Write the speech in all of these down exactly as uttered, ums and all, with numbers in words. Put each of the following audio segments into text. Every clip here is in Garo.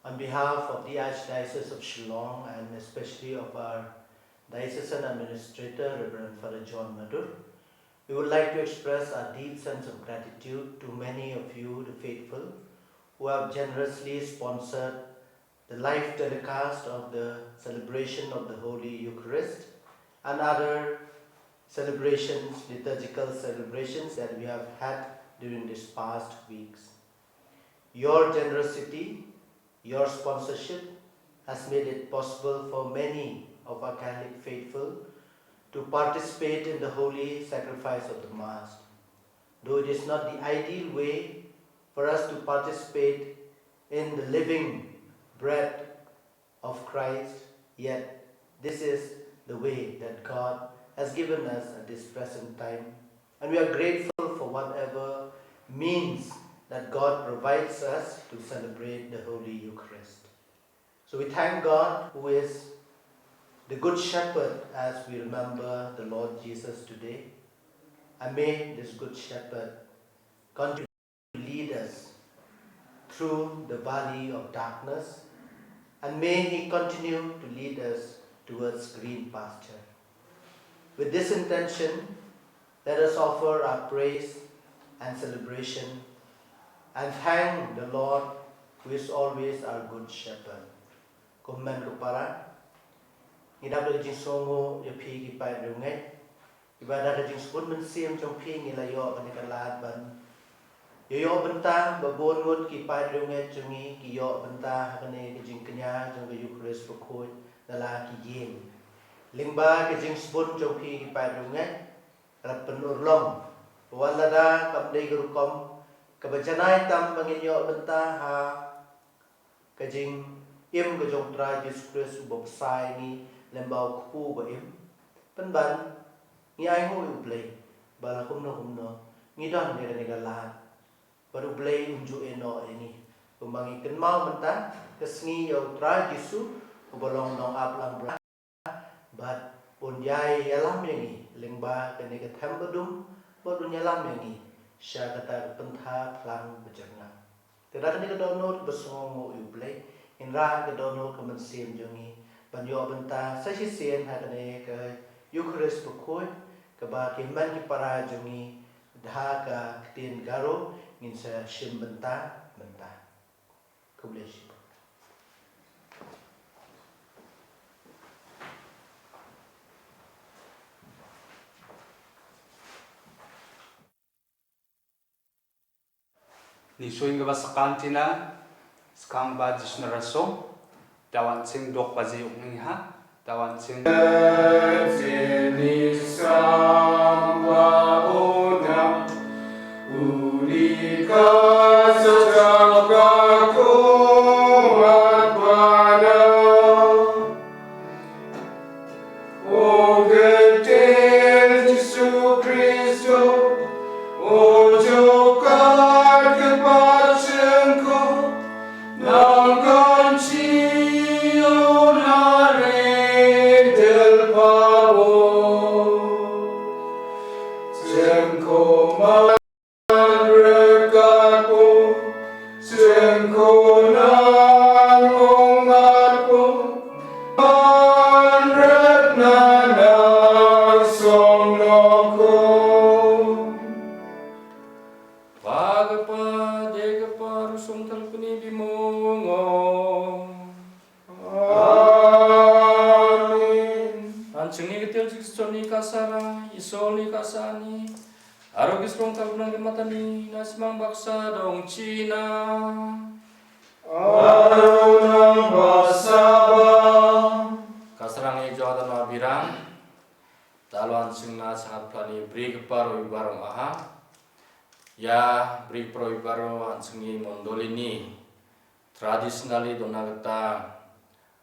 On behalf of the Archdiocese of Shillong and especially of our Diocesan Administrator, Reverend Father John Madur, we would like to express our deep sense of gratitude to many of you, the faithful, who have generously sponsored the live telecast of the celebration of the Holy Eucharist and other celebrations, liturgical celebrations that we have had during these past weeks. Your generosity, your sponsorship has made it possible for many of our Catholic faithful to participate in the holy sacrifice of the Mass. Though it is not the ideal way for us to participate in the living bread of Christ, yet this is the way that God has given us at this present time, and we are grateful for whatever means that God provides us to celebrate the Holy Eucharist. So we thank God, who is the Good Shepherd, as we remember the Lord Jesus today. And may this Good Shepherd continue to lead us through the valley of darkness, and may He continue to lead us towards green pasture. With this intention, let us offer our praise and celebration and thank the Lord, who is always our Good Shepherd. Ko hynmen ko para, ngi dap da ka jingsngewnguh ïa phi ki paid riewngeit, kiba da ka jingsbun mynsiem jong phi ngi la ïoh kane ka lad ban ïoh bynta, ba bun ngut ki paid riewngeit jong ngi ki ïoh bynta ha kane ka jingkñia jong ka Eucharist bakhuid da la ki ïeng. Lyngba ka jingsbun jong phi ki paid riewngeit, rap pynurlong. Wat lada kam dei ka rukom kaba janai tam ba ngin ïoh bynta ha ka jingim ka jong U Trai Jisu Khrist uba bsa ïa ngi lyngba u kpu ba im. Pynban ngi ainguh ïa U Blei ba la kumno kumno ngi don ïa kane ka lad. Bad U Blei un ju ïehnoh ïa ngi. Kumba ngi kynmaw mynta ka sngi ïa U Trai Jisu uba long nongaplangbrah. Bad un ïai ïalam ïa ngi lyngba kane ka them badum, bad un ïalam ïa ngi sha kata ka pynthor phlang bajyrngam. Te da kane ka dohnud ba sngewnguh ïa U Blei, ngin rah ka dohnud ka mynsiem jong ngi ban ïoh bynta sa shisien ha kane ka Eucharist bakhuid kaba ki hynmen ki para jong ngi da ka ktien Garo ngin sa shim bynta mynta. Khublei shibun. Nisoenggipa sakantina, skanggipa Jisuna rasong, da an·ching dokbaje ong·engaha. Da an·ching. Jenisamba ona ulika sajakako matbana. O Gede Jisu Kristo, o jokatgipa chingko, Nangkanchio nari dilpabo, jengko manrekatbo, jengko nang ong·atbo, manrekna nang songnokko. Pagipa, degipa, rusong talpini bimungo. Amen. An·chingni gitel Jisuni ka·sara, Isolni ka·sani, aro gisrong talpinang rimatani, na·simang baksa dongchina. Aro nang baksaba. Ka·sarangni jodana birang, da·alo an·chingna sangatpilani brigipa robibar ong·aha. Ia brigipa robibaro an·chingni mondolini traditionally dona gita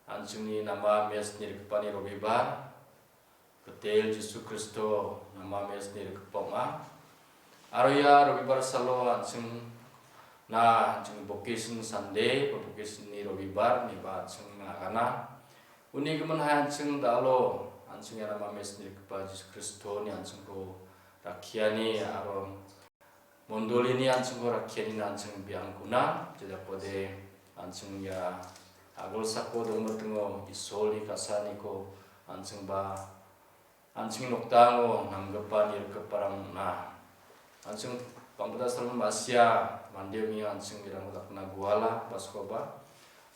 an·chingni nama mesni rikgipani robibar, gitel Jisu Kristo nama mesni rikgipa ong·a. Aro ia robibar salo an·chingna an·ching Vocation Sunday ba Vocation-ni robibar ineba an·ching agana. Uni giminhai an·ching da·alo an·ching ia nama mesni rikgipa Jisu Kristoni an·chingko rakkiani aro mondolini an·chingko rakkianina an·ching biangkona, jedakode An·ching ia agilsako dongmitingo Isolni ka·saaniko an·chingba an·chingni nokdango nanggipa nirikgiparang ong·a. An·ching bang·gija salgini ma·sia mande ong·enga an·ching iarangko dakna guala, baskoba,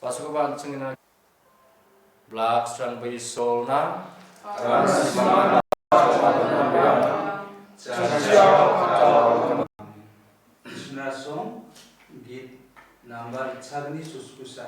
baskoba an·ching ina Black Strand by Soul na. Jisu Kristoni git nambar sagni suskusa.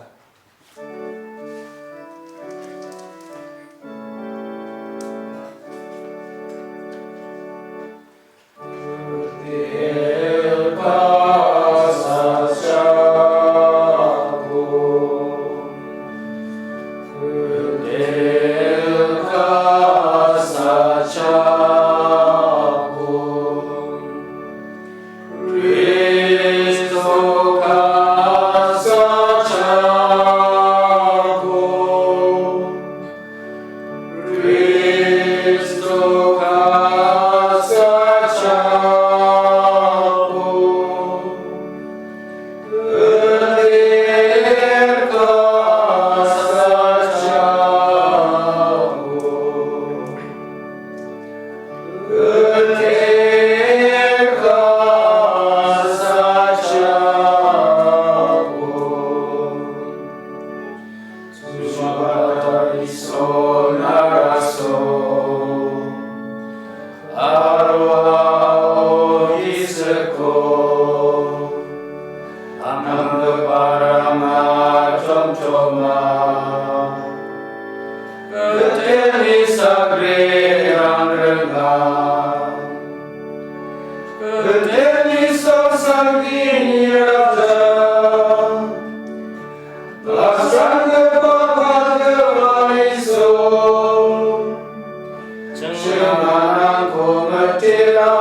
Chingmanangko mitela,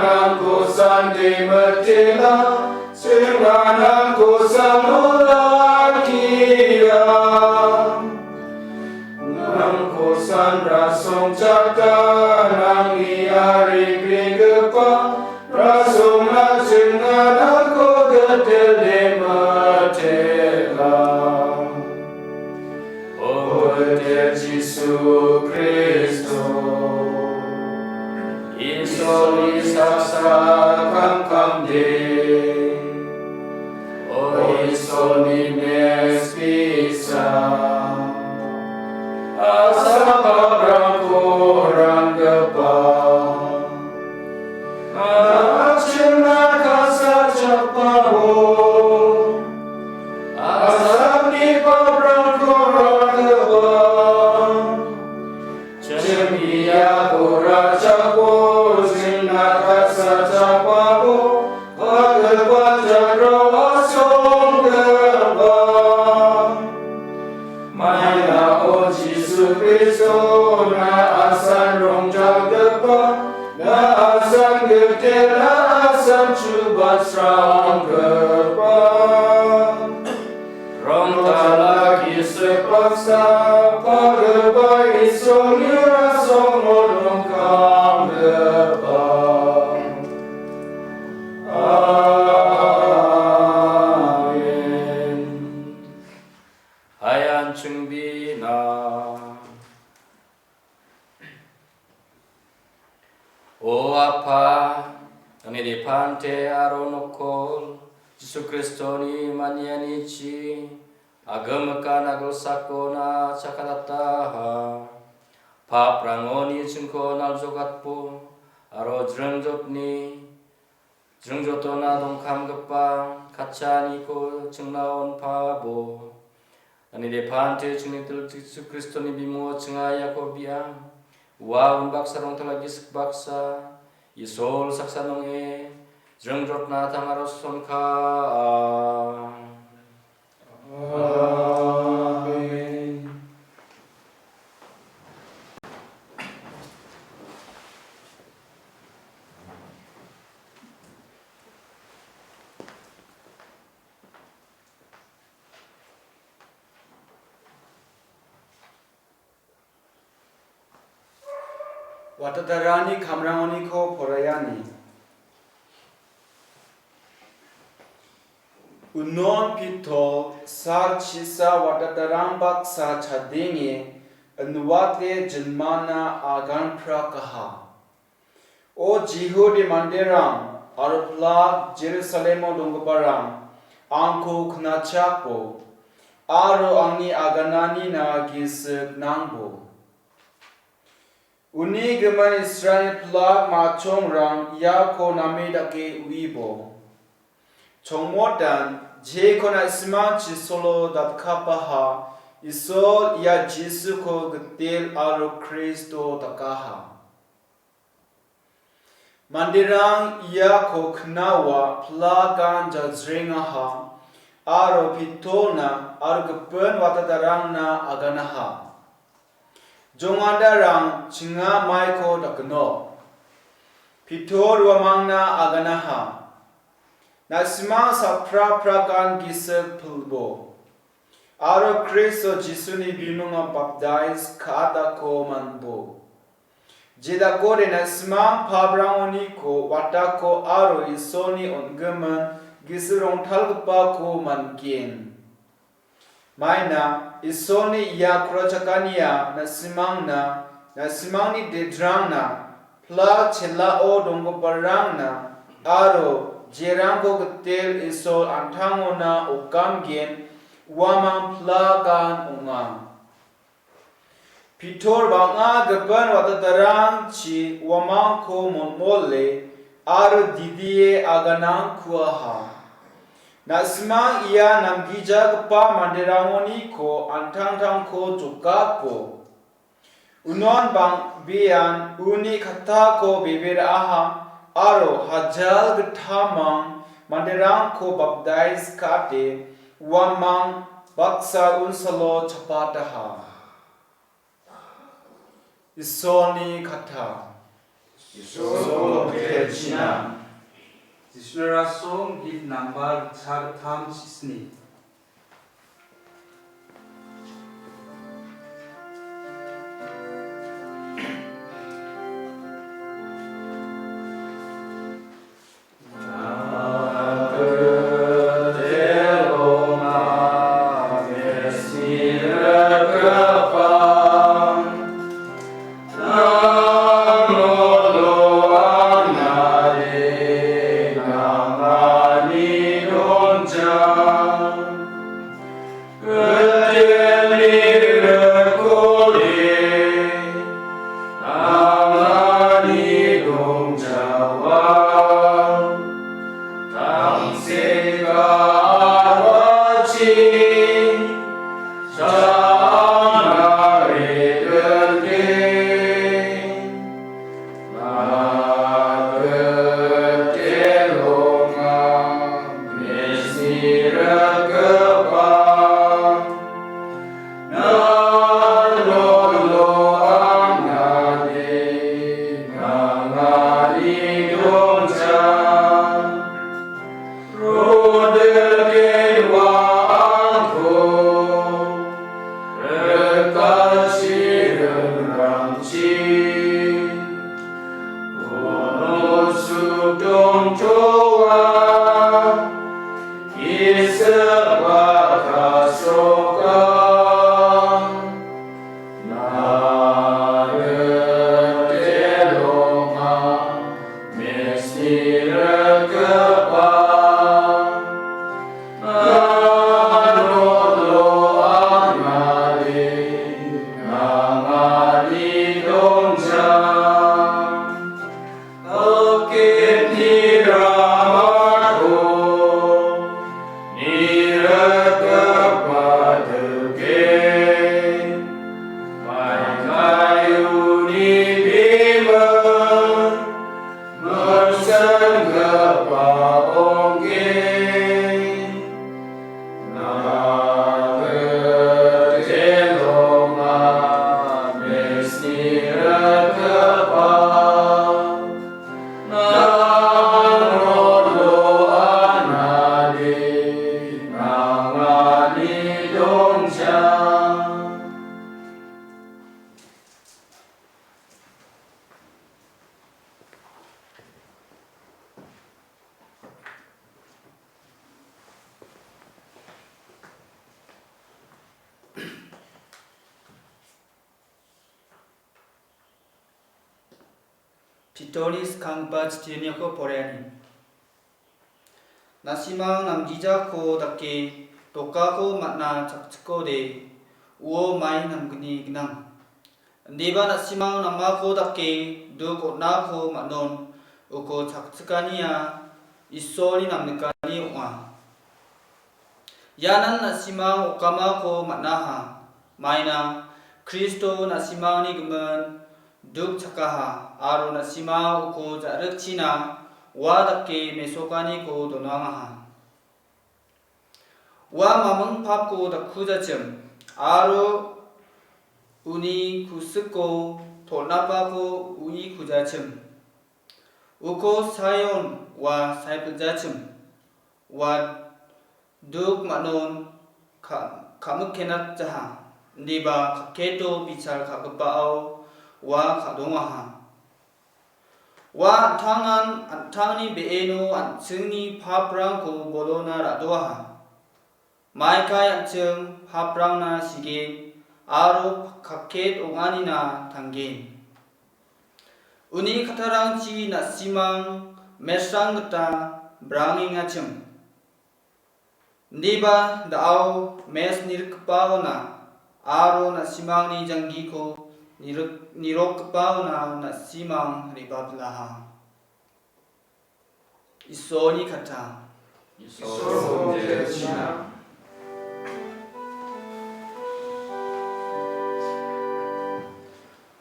nangko sande mitela, chingmanangko salolakia. Nangko san rasongchakta, nangni aribegipa rasongna chingmanangko gitele mitela. O gitel Jisu Kristo, Isolni saksa kamkamde. O Isolni mespisa, asap haprangko ranggipa. Achingna kasachakpabo, asapni paprangko ranggipa. Chingni iako rachakbo, chingna kasachakpabo, pagipa chakro asonggipa. Maina o Jisu Kristo, na asan rongjalgipa, na asan gitel, na asan chuba sranggipa. Rongtala gisik baksa, pagipa Isolni rasongo dongkamgipa. Amen. Hayan chingbina. O Apa, nangni dipante aro nokol, Jisu Kristoni manianichi, agimikan agilsakona chakatataha. Paprangoni chingko naljokatbo, aro jringjotni jringjotona dongkamgipa katchaniko chingna on·pabo. Nangni dipante chingni gitel Jisu Kristoni bimungo chinga iako bi·a. Ua unbaksa rongtala gisik baksa, Isol saksa nonge, jringjotna tangaro sonka. Amen. Watatarani kamrangoniko poraiani. Unon Pitol sal chisa watatarang baksa chadenge inwate jinmana aganprakaha. O Jihudi manderang aro plak Jerusalemo donggiparang, angko knachakbo aro angni agananina gisik nangbo. Uni gimin Israel plak machongrang iako name dake uibo. Chongmotan, jekon na·simang chisolo datkapaha, Isol ia Jisuko gitel aro Kristo dakaha. Manderang iako knaoa plakan jajrengaha, aro Pitolna aro gipin watatarangna aganaha. Jongandarang chinga maiko dakino. Pitol uamangna aganaha. Na·simang sapraprakan gisik pilbo. Aro Kristo Jisuni bimungo baptais ka·atako manbo. Jedakode na·simang pabrangoniko watako aro Isolni on·gimin gisik rongtalgipako mangen. Maina Isolni ia krochakania na·simangna, na·simangni dedrangna, plak chelao donggiparangna, aro jerangko gitel Isol an·tangona okamgen uamang plakan ong·a. Pitor bang·a gipin watatarangchi uamangko molmole aro didie aganangkuaha. Na·simang ia namgijagipa manderangoniko an·tangtangko jokako. Unon bang·bean uni kattako bebe ra·aha aro hajal gittamang manderangko baptais ka·ate uamang baksa unsalo chapataha. Isolni katta. Isolko kelchina. Jisuni rasong hit nambar chagittam chisni. Pitolni skanggipa chitiniako poraiani. Na·simang namgijako dake dokako man·a chakchikode, uo mai namgni gnang. Indiba na·simang namako dake duk on·ako man·on, uko chakchikania Isolni namnikani ong·a. Ianan na·simang okamako man·aha. Maina Kristo na·simangni gimin duk chakaha aro na·simang uko ja·rikchina ua dake mesokaniko donangaha. Ua maming papko dakkujachim aro uni kusiko tolnapako uikujachim. Uko Saion ua saipilchachim, ua duk man·on ka-, ka·mikkenatjaha, indiba kakketo bichal ka·gipao ua ka·dongaha. Ua an·tangan an·tangni be·eno an·chingni paprangko bolona ra·doaha. Maikai an·ching paprangna sigen aro kakket ong·anina tanggen. Uni kattarangchi na·simang mesrang gita brangengachim. Indiba da·ao mes nirikgipaona aro na·simangni janggiko nirik-, nirokgipaona na·simang re·babilaha. Isolni katta. Isol, Isol,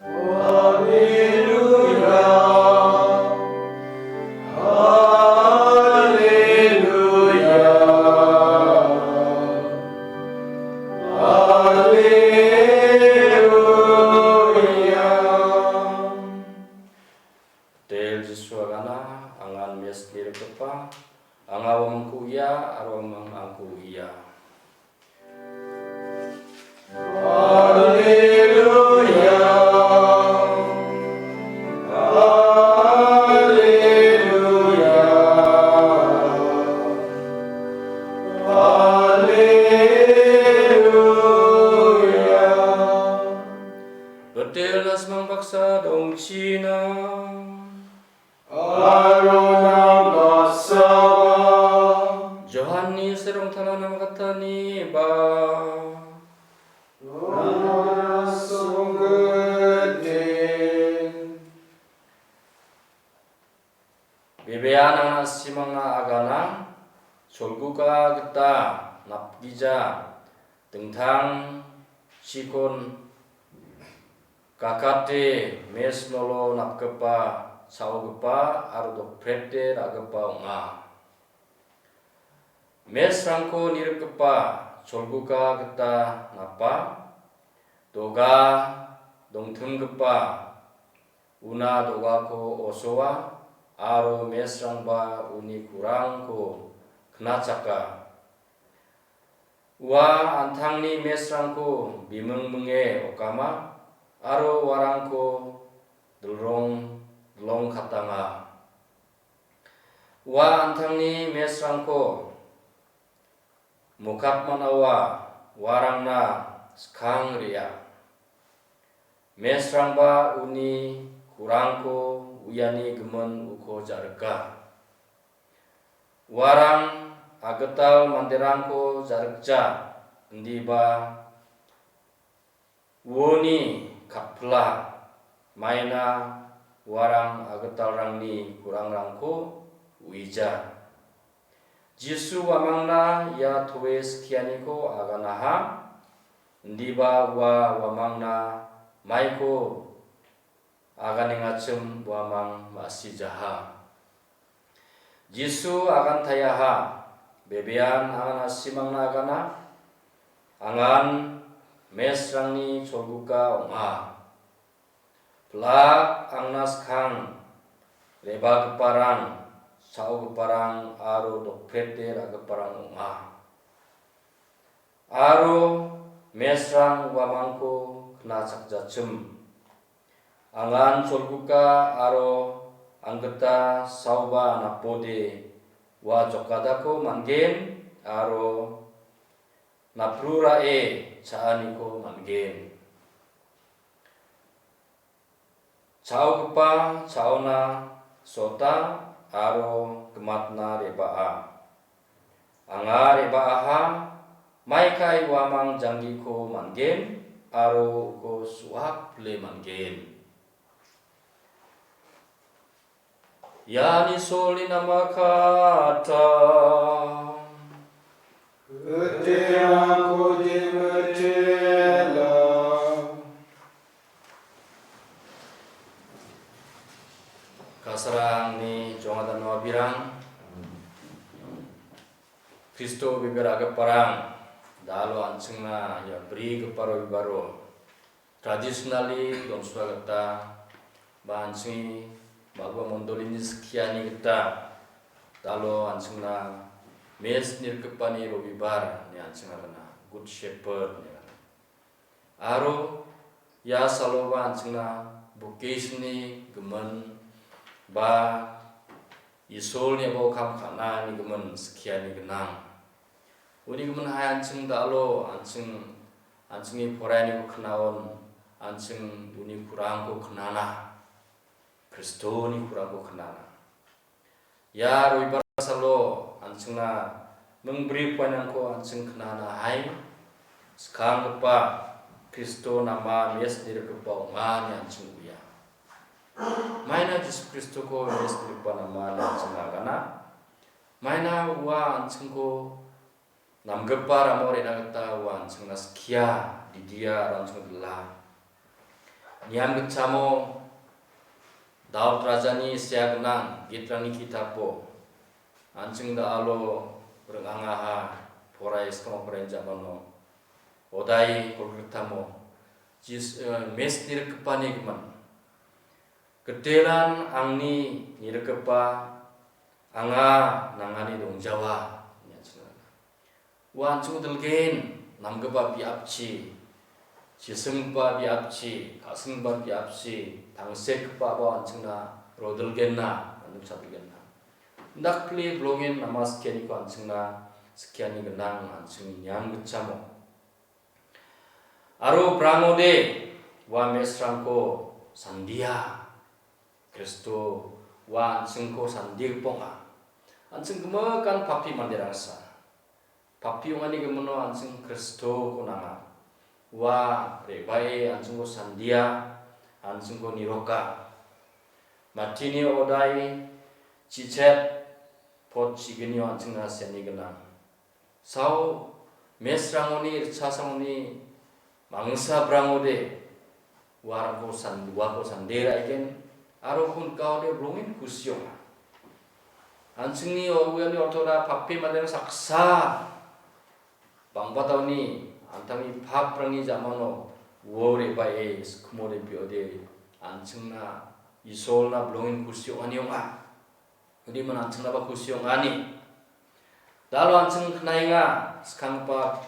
Haleluya. Haleluya. Haleluya. Del Jisu agana, angan mes nirikgipa, anga uamangko uia, aro uamang angko uia. Haleluya. Haleluya. Haleluya. Betel na·simang baksa dongchina. Aro nang baksawa. Johanni serong talana makatani ba. Nang songgede. Bebean nang na·simangna agana, cholguga gita napgija, dingtang chikon kakate mes nolo napgipa, cha·ogipa aro dokprete ra·gipa ong·a. Mesrangko nirikgipa cholguga gita napa, doga dongtimgipa una dogako osoa aro mesrangba uni kurangko knachaka. Ua an·tangni mesrangko biming minge okama aro uarangko dilrong dilong katanga. Ua an·tangni mesrangko mokatmanaoa uarangna skang re·a. Mesrangba uni kurangko uiani gimin uko ja·rika. Uarang agital manderangko ja·rikja, indiba uoni katpila, maina uarang agitalrangni kurangrangko uija. Jisu uamangna ia toe skianiko aganaha, indiba ua uamangna maiko aganengachim uamang ma·sijaha. Jisu agantaiaha, bebean angan na·simangna agana, angan mesrangni cholguga ong·a. Pilak angna skang re·bagiparang, cha·ogiparang aro dokprete ra·giparang ong·a. Aro mesrang uamangko knachakjachim. Angan cholguga aro anggita saoba napode ua jokadako man·gen aro naprurae cha·aniko man·gen. Cha·ogipa cha·ona sota aro gimatna re·baa. Anga re·baaha, maikai uamang janggiko man·gen aro uko su·ak pile man·gen. Iani solni namakata. Uteangko dimitela. Kasarangni jongadano abirang, Kristo bibir agiparang, dalo an·chingna ia brigipa robibaro traditionally dongsoa gita ba an·chingni Magua mondolini skiani gita dalo an·chingna mes nirikgipani robibar ine an·ching agana, Good Shepherd ine agana. Aro ia saloba an·chingna vocation-ni gimin ba Isolni abo kam ka·nani gimin skiani gnang. Uni gimin hai an·ching dalo an·ching, an·chingni poraianiko knaon an·ching uni kurangko knana. Kristoni kurangko knana. Ia robibar salo an·chingna mingbri poinrangko an·ching knana hai skanggipa Kristo nama mes nirikgipa ong·a ine an·ching uia. Maina Jisu Kristoko mes nirikgipa nama ine an·ching agana. Maina ua an·chingko namgipa ramo re·na gita ua an·chingna skia, didia aro an·ching dila. Niam gitchamo Daud rajani sea gnang gitrangni kitapo an·ching da·alo ring·angaha porai skamo porainjamano odai kolgriktamo Jis-, eh, mes nirikgipani gimin. Gitelan angni nirikgipa anga nangani dongjawa, ine an·ching. Ua an·ching dilgen, namgipa biapchi, chisinggipa biapchi, ka·singgipa biapchi, tangsekgipa abo an·chingna rodilgenna, an·ching chadilgenna. Indakpile bilongen nama skianiko an·chingna skiani gnang an·ching niam gitchamo. Aro prangode ua mesrangko sandia. Kristo ua an·chingko sandigipa ong·a. An·ching gimikan papi manderangsa. Papi ong·ani gimino an·ching Kristoko nanga. Ua re·bae an·chingko sandia, an·chingko niroka. Matini odai chichet pot chiginio an·chingna seni gnang. Sao mesrangoni, ritchasrangoni mangsa brangode uarangko san-, uako sande ra·gen aro kunkaode blongin kusi ong·a. An·chingni o-, uiani orthoda pape manderang saksa bang·bataoni an·tangni paprangni jamano uo re·bae skimode biode an·chingna Isolna blongin kusi ong·ani ong·a. Uni gimin an·chingnaba kusi ong·ani. Dalo an·ching knaenga, skanggipa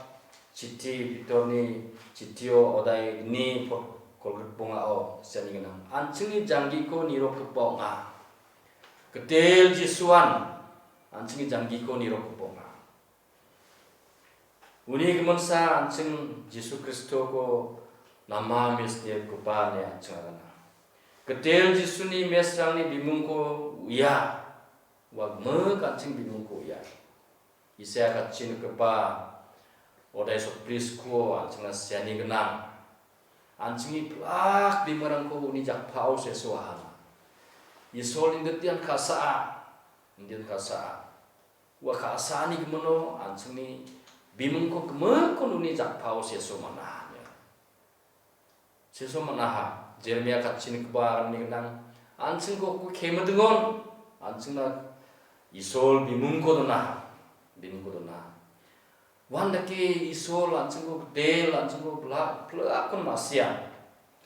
chiti, Pitorni chitio odai gni pot kolgrikbongao siani gnang. An·chingni janggiko nirokgipa ong·a. Gitel Jisuan an·chingni janggiko nirokgipa ong·a. Uni giminsa an·ching Jisu Kristoko nama mes nirikgipa ine an·ching agana. Gitel Jisuni mesrangni bimungko uia, ua gimik an·ching bimungko uia. Isaia katchi nikgipa odai sotbri sku an·chingna siani gnang. An·chingni pilak bimingrangko uni jakpao seso ahana. Isolni inditan ka·saa, inditan ka·saa. Ua ka·saani gimino an·chingni bimungko gimikkon uni jakpao seso man·aha ine. Seso man·aha. Jeremia katchi nikgipa aganni gnang. An·chingko uko kemidingon, an·chingna Isol bimungko donaha. Bimungko donaha. Uandake Isol an·chingko gitel, an·chingko pla-, plakkon ma·sia.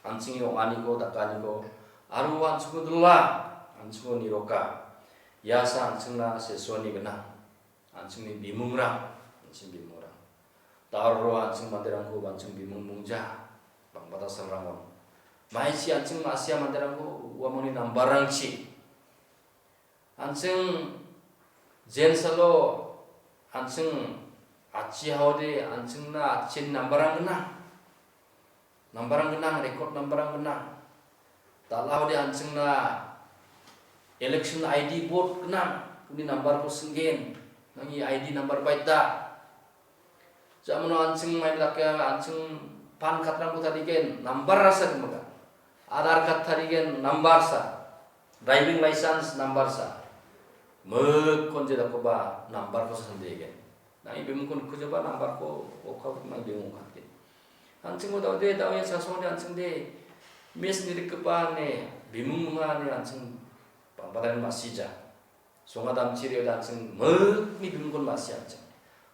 An·chingni ong·aniko, dakaniko, aro an·chingko dila, an·chingko niroka. Iasa an·chingna sesoani gnang. An·chingni bimungrang, an·ching bimungrang. Daro an·ching manderangko an·ching bimung mungja, bang·bata salrangon. Maichi an·ching ma·sia manderangko uamangni nambarrangchi. An·ching jensalo, an·ching achi haode, an·chingna achin nambarrang gnang. Nambarrang gnang, record nambarrang gnang. Dal·aode an·chingna election I D vote gnang, uni nambarko singgen, nangni I D nambar baita. Jamano an·ching maidake an·ching pan card-rangko tarigen, nambar rasa gimiga. Aadhaar card tarigen, nambar sa. Driving license nambar sa. Mikkon jedakoba nambarko sandegen. Nangni bimungko nikkujoba nambarko okka nang bimung okatgen. An·chingko daode, dao ia sasongde an·chingde mes nirikgipa ine bimung nonga ine an·ching bang·bataen ma·sija. Songa damchi re·ode an·ching mikni bimungkon ma·sia an·ching.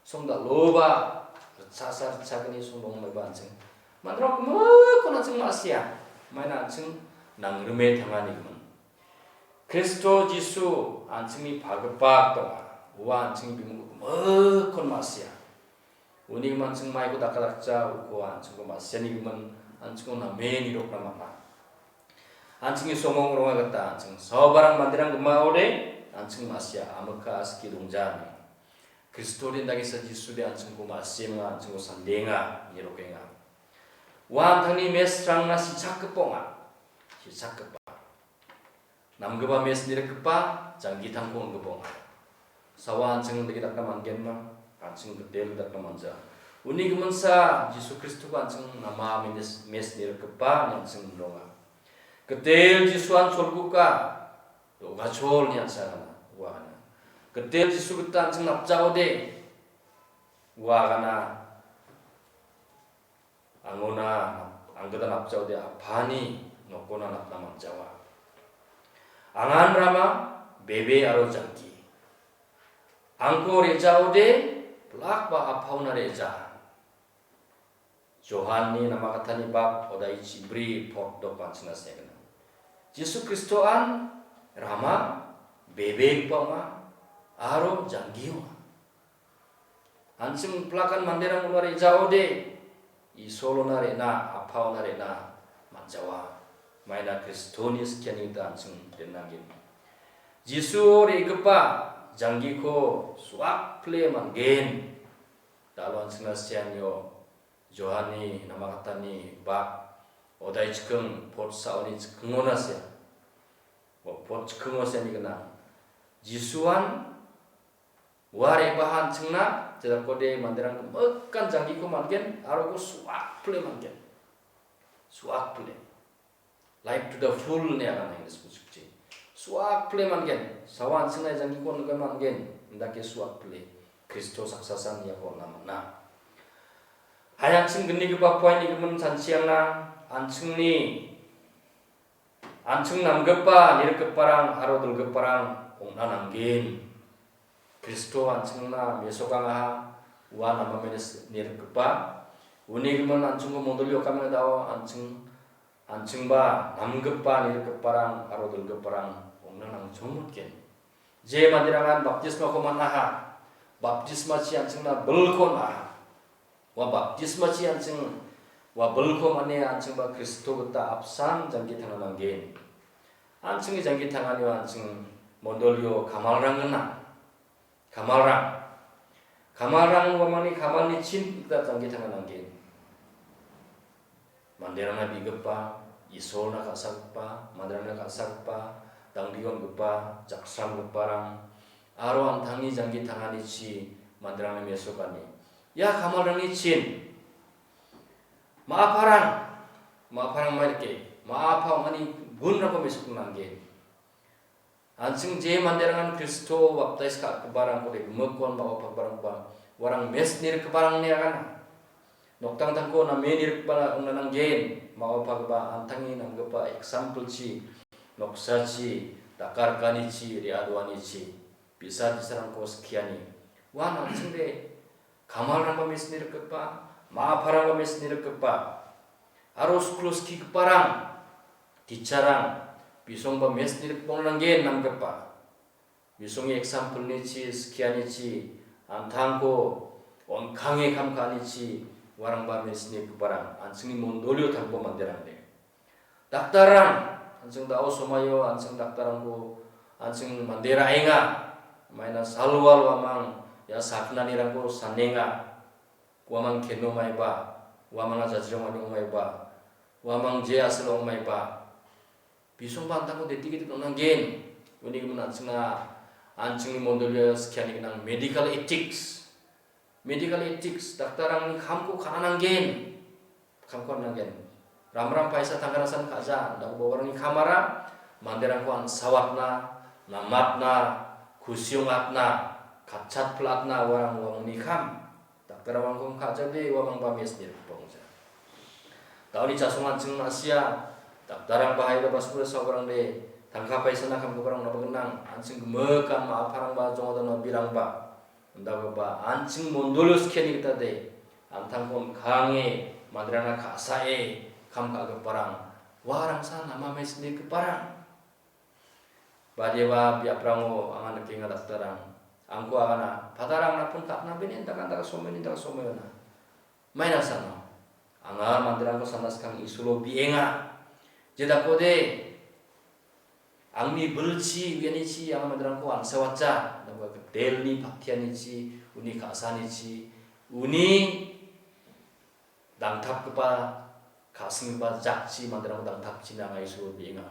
Song dal·oba ritchasa ritchagni song dongmaiba an·ching. Manderang mikkon an·ching ma·sia. Maina an·ching nangrime tangani gimin. Kristo Jisu an·chingni pagipa donga. Ua an·chingni bimungko mikkon ma·sia. Uni gimin an·ching maiko dakadakja uko an·chingko ma·siani gimin an·chingko name nirokna man·a. An·chingni songong ronga gita an·ching saobarang manderang gimaode an·ching ma·sia amika asiki dongjani. Kristo den dagisa Jisu de an·chingko ma·sienga, an·chingko sandenga, nirokenga. Ua an·tangni mesrangna sichakgipa ong·a. Sichakgipa. Namgipa mes nirikgipa, janggitangko on·gipa ong·a. Sawa an·ching dake dakna man·genma, an·ching gitel dakna man·ja. Uni giminsa Jisu Kristoko an·ching nama menis-, mes nirikgipa ine an·ching minonga. Gitel Jisuan cholguga, do·gachol ine an·ching agana, uagana. Gitel Jisu gita an·ching napjaode, uagana. Angona anggita napjaode Apani nokona napna man·jawa. Angan rama, bebe aro jangki. Angko re·jaode, plak ba apaona re·ja. Johanni namakatani bak odai chibri pot dok an·chingna segnang. Jisu Kristoan rama, bebegipa ong·a, aro janggi ong·a. An·ching plakan manderang una re·jaode, Isolona re·na, Apaona re·na man·jawa. Maina Kristoni skiani gita an·ching den·anggen. Jisuo re·gipa janggiko suakpile man·gen. Dalo an·chingna sianio Johanni namakatani bak odai chiking pot saoni chikingona sia. O pot chikingo siani gnang. Jisuan ua re·baha an·chingna, jedakode manderang gimikan janggiko man·gen, aro uko suakpile man·gen. Suakpile. Life to the full ine agana English-o sikchi. Suakpile man·gen. Sawa an·chingna janggiko on·gipa man·gen. Indake suakpile. Kristo saksasan iako on·na man·a. Hai an·ching gnigipa poaini gimin chanchiangna, an·chingni An·ching namgipa, nirikgiparang aro dilgiparang ong·na nanggen. Kristo an·chingna mesokangaha, ua namamenis nirikgipa. Uni gimin an·chingko mondolio kamengdao an·ching, an·chingba namgipa, nirikgiparang aro dilgiparang ong·na nangchongmotgen. Je manderangan baptismako man·aha, baptismachi an·chingna bilko on·aha. Ua baptismachi an·ching, ua bilko mane an·chingba Kristo gita apsan janggi tangna nanggen. An·chingni janggi tanganio an·ching mondolio kamalrang gnang. Kamalrang. Kamalrang uamangni kamalni chin gita janggi tangna nanggen. Manderangna bigipa, Isolna ka·sagipa, manderangna ka·sagipa, dangdion gipa, jaksam giparang, aro an·tangni janggi tanganichi manderangna mesokani. Ia kamalrangni chin. Ma·aparang, ma·aparang mairike, ma·apa ong·ani gunrangko mesokna nanggen. An·ching je manderangan Kristo baptais ka·giparangko de gimikon ma·o pakbarangba, uarang mes nirikgiparangni agana. Noktangtangko name nirikgipa ong·na nanggen, ma·o pakgipa an·tangni nanggipa example-chi, noksachi, dakarkanichi, re·adoanichi, bi·sa bi·sarangko skiani. Uan an·chingde kamalrangba mes nirikgipa, ma·aparangba mes nirikgipa, aro skul skigiparang, teacher-rang, bisongba mes nirikbong nanggen namgipa. Bisongni example-nichi, skianichi, an·tangko on·kange kam ka·anichi, uarangba mes nirikgiparang, an·chingni mondolio tanggipa manderangde. Daktarrang, an·ching da·o somaio, an·ching daktarrangko, an·ching mande ra·enga, maina salwal uamang, ia saknanirangko sanenga. Uamang keno maiba, uamang jajrong ani ong maiba, uamang je asilo ong maiba. Bisongba an·tangko dedicate on·angen. Uni gimin an·chingna, an·chingni mondolio skiani gnang medical ethics. Medical ethics, daktarangni kamko ka·na nanggen. Kamko ka·na nanggen. Ramram paisa tangka rasan ka·ja, dakgipa uarangni kamara manderangko ansawatna, namatna, kusi ong·atna, katchatplatna uarang uamangni kam. Daktarang uamangko ka·jade uamangba mes nirikgipa ong·ja. Da·oni chasong an·ching ma·sia, daktarang bahaira basure saobarangde, tangka paisana kamgiparang naba gnang, an·ching gimikan ma·aparangba jongodano birangba. Indakgipa an·ching mondolio skiani gitade, an·tangkon ka·ange, manderangna ka·sae, kam ka·giparang, uarangsa nama mes nirikgiparang. Badiaba biaprango anga nikenga daktarang, angko agana, padarang napun ka·na bene indaka indaka somoi indaka somoi ona. Maina sano, anga manderangko sana skang Isolo bienga. Jedakode, angni bilchi uianichi anga manderangko ansawatja, nangba gitelni patianichi, uni ka·sanichi, uni dangtapgipa, ka·senggipa jakchi manderangko dangtapchina anga Isolo bienga.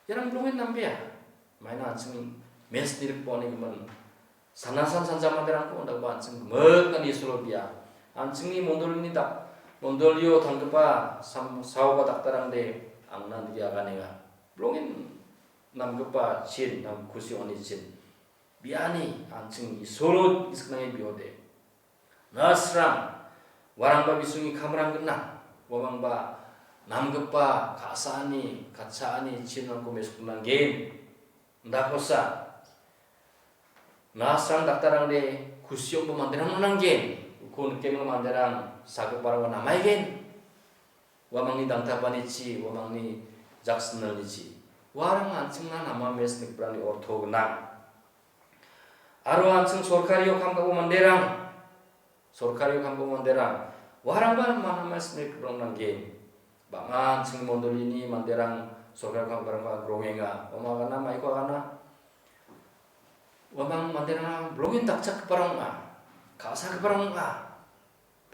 Iarang bilongen nambea. Maina an·ching mes nirikbo ani gimin sanasan sanja manderangko indakba an·ching gimikan Isolo bia. An·chingni mondolini dak-, mondolio tanggipa sam-, saoba daktarangde angna nike aganenga. Bilongen namgipa chin, nam kusi ong·ani chin. Biani an·ching Isolo gisik nange biode. Nasrang, uarangba bisongni kamrang gnang, uamangba namgipa ka·saani, katchaani chinrangko mesokna nanggen. Indakosa, nasrang daktarangde kusi ong·ba manderang nanggen, uko nikenggipa manderang sagiparangba namaigen. Uamangni dangtapanichi, uamangni jaksinalnichi. Uarang an·chingna nama mes nikgiparangni orto gnang. Aro an·ching sorkario kam ka·gipa manderang, sorkario kam ka·gipa manderang, uarangba mana mes nikgiparang nanggen. Bang·a an·ching mondolini manderang sorkario kam ka·giparangko agrongenga. Uamang agana, maiko agana. Uamang manderang bilongen dakchakgiparang ong·a, ka·sagiparang ong·a.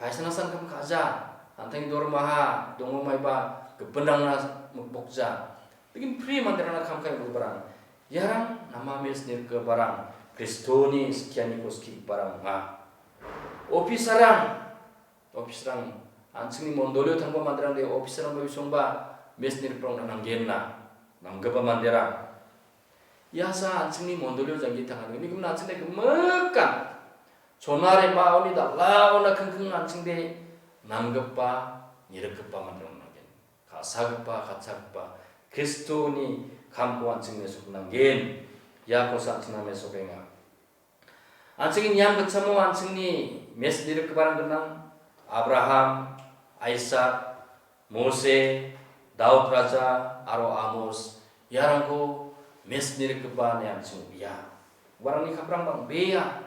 Paisana san kam ka·ja, an·tangni dormaha, dongo maiba, gipinrangna mikbokja. Bikin pri manderangna kam ka·e mikbarang. Iarang nama mes nirikgiparang, Kristoni skianiko skigiparang ong·a. Officerrang, officerrang, an·chingni mondolio tanggipa manderangde officerrangba bisongba mes nirikgiparang ong·na nanggenna, namgipa manderang. Iasa an·chingni mondolio janggi tangani, uni gimin an·chingde gimikan. Chona re·baoni dal·aona kingking an·chingde namgipa, nirikgipa manderang nanggen. Ka·sagipa, katchagipa, Kristoni kamko an·ching mesok nanggen. Iakosa an·chingna mesokenga. An·chingni niam gitchamo an·chingni mes nirikgiparang gnang. Abraham, Isak, Mose, Daud raja, aro Amos, iarangko mes nirikgipa ine an·ching uia. Uarangni kaprang bang·bea.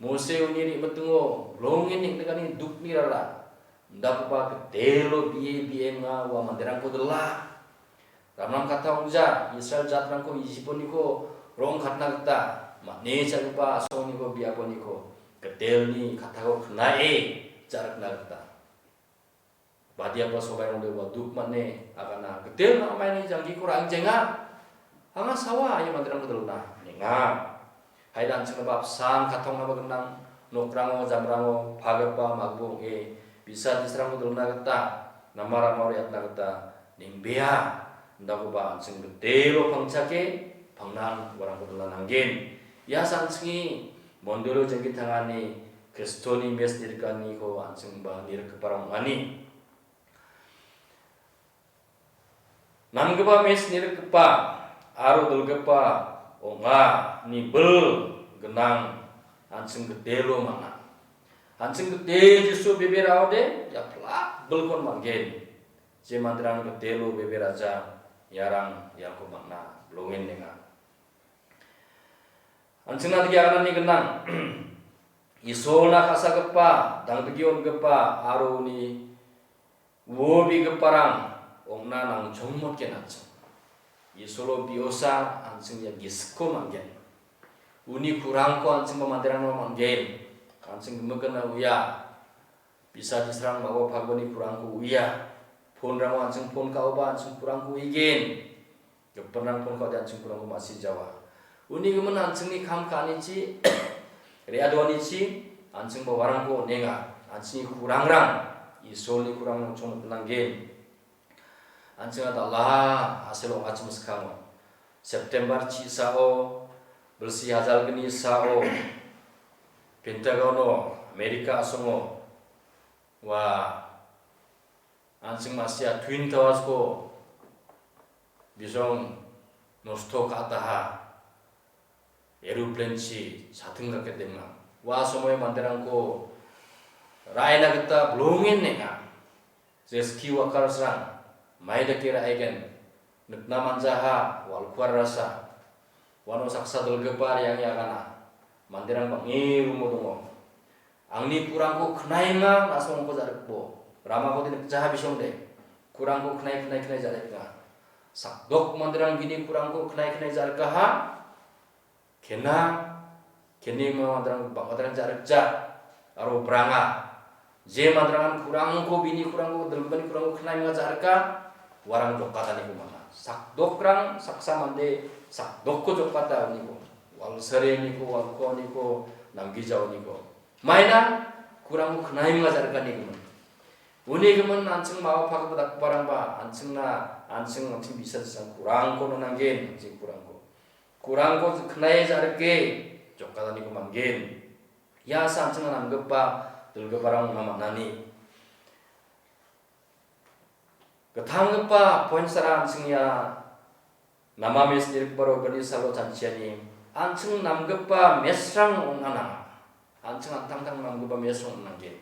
Mose uni re·mitingo rongen neng·nikani dukni rara, indakgipa gitelo bie bienga ua manderangko dila. Ramram katta ong·ja, Israel jatrangko Ijiponiko rong·katna gita, man·e cha·gipa asongniko biaponiko gitelni kattako knae ja·rikna gita. Badiaba sobairangde ua duk man·e agana gitel nang·maini janggiko ra·angjenga. Anga sawa ia manderangko dilna nenga. Haida an·chinggipa apsan kattongnaba gnang, nokrango, jamrango, pagipa, magbo ong·e, bisa disrangko dilna gita, nama ramao re·atna gita, neng·bea, indakoba an·ching gitelo pangchake, pangnan uarangko dilna nanggen. Ia an·chingni mondolio janggi tangani Kristoni mes nirikaniko an·chingba nirikgiparang ong·ani. Namgipa mes nirikgipa aro dilgipa ong·a, nibil gnang an·ching gitelo man·a. An·ching gitel Jisu bebe ra·ode, ia plak bilkon man·gen. Je manderang gitelo bebe ra·ja, iarang iako man·a, bilongen nenga. An·chingna dake aganani gnang. Isolna ka·sagipa, dangdike on·gipa, aro uni uobegiparang ong·na nangjongmotgen an·ching. Isolo bi·osa an·ching ia gisikko man·gen. Uni kurangko an·chingba manderangna man·gen. An·ching gimikanna uia. Bisa disrang mago pagoni kurangko uia. Phone-rango an·ching phone ka·oba an·ching kurangko uigen. Gipinrang pon ka·ode an·ching kurangko ma·sijawa. Uni gimin an·chingni kam ka·anichi, re·adoanichi, an·chingba uarangko on·enga. An·chingni kurangrang Isolni kurangrang chongna nanggen. An·ching a·dalaha a·selo ong·achim skang. September chisao, bilsi hajalgni sao, Pentagon-o, Amerika a·songo, ua, an·ching ma·sia Twin Towers-ko bisong nosto ka·ataha, aeroplane-chi sating raketdengna. Ua somoio manderangko ra·ena gita bilongen nenga. Rescue workers-rang mai dake ra·egen, nikna man·jaha, walkuarasa. Uano saksa dilgipa re·ange agana. Manderang bang·e rumo dongo. Angni kurangko knaenga, na·songko ja·rikbo. Ramakode nikjaha bisongde. Kurangko knai, knai, knai ja·rikenga. Sakdok manderang bini kurangko knai, knai ja·rikaha. Kena, keni ma manderang bang·a manderang ja·rikja. Aro branga. Je manderangan kurangko, bini kurangko, dilgipani kurangko knaenga ja·rika. Uarang jokkataniko man·a. Sakdokrang, saksa mande, sakdokko jokkata uniko. Walsareniko, walkuaniko, namgijaoniko. Maina kurangko knaenga ja·rikanigimin. Unigimin an·ching ma·a pagipa dakgiparangba, an·chingna, an·ching, an·ching bisa-, jisang kurangko nanggen, an·ching kurangko. Kurangko knae ja·rike, jokkataniko man·gen. Ia sa an·chingna namgipa, dilgiparang ong·na man·ani. Gittamgipa points-ara an·ching ia nama mes nirikbaro gni salo chanchiani an·ching namgipa mesrang ong·na nanga. An·ching an·tangtang namgipa mesrang ong·nanggen.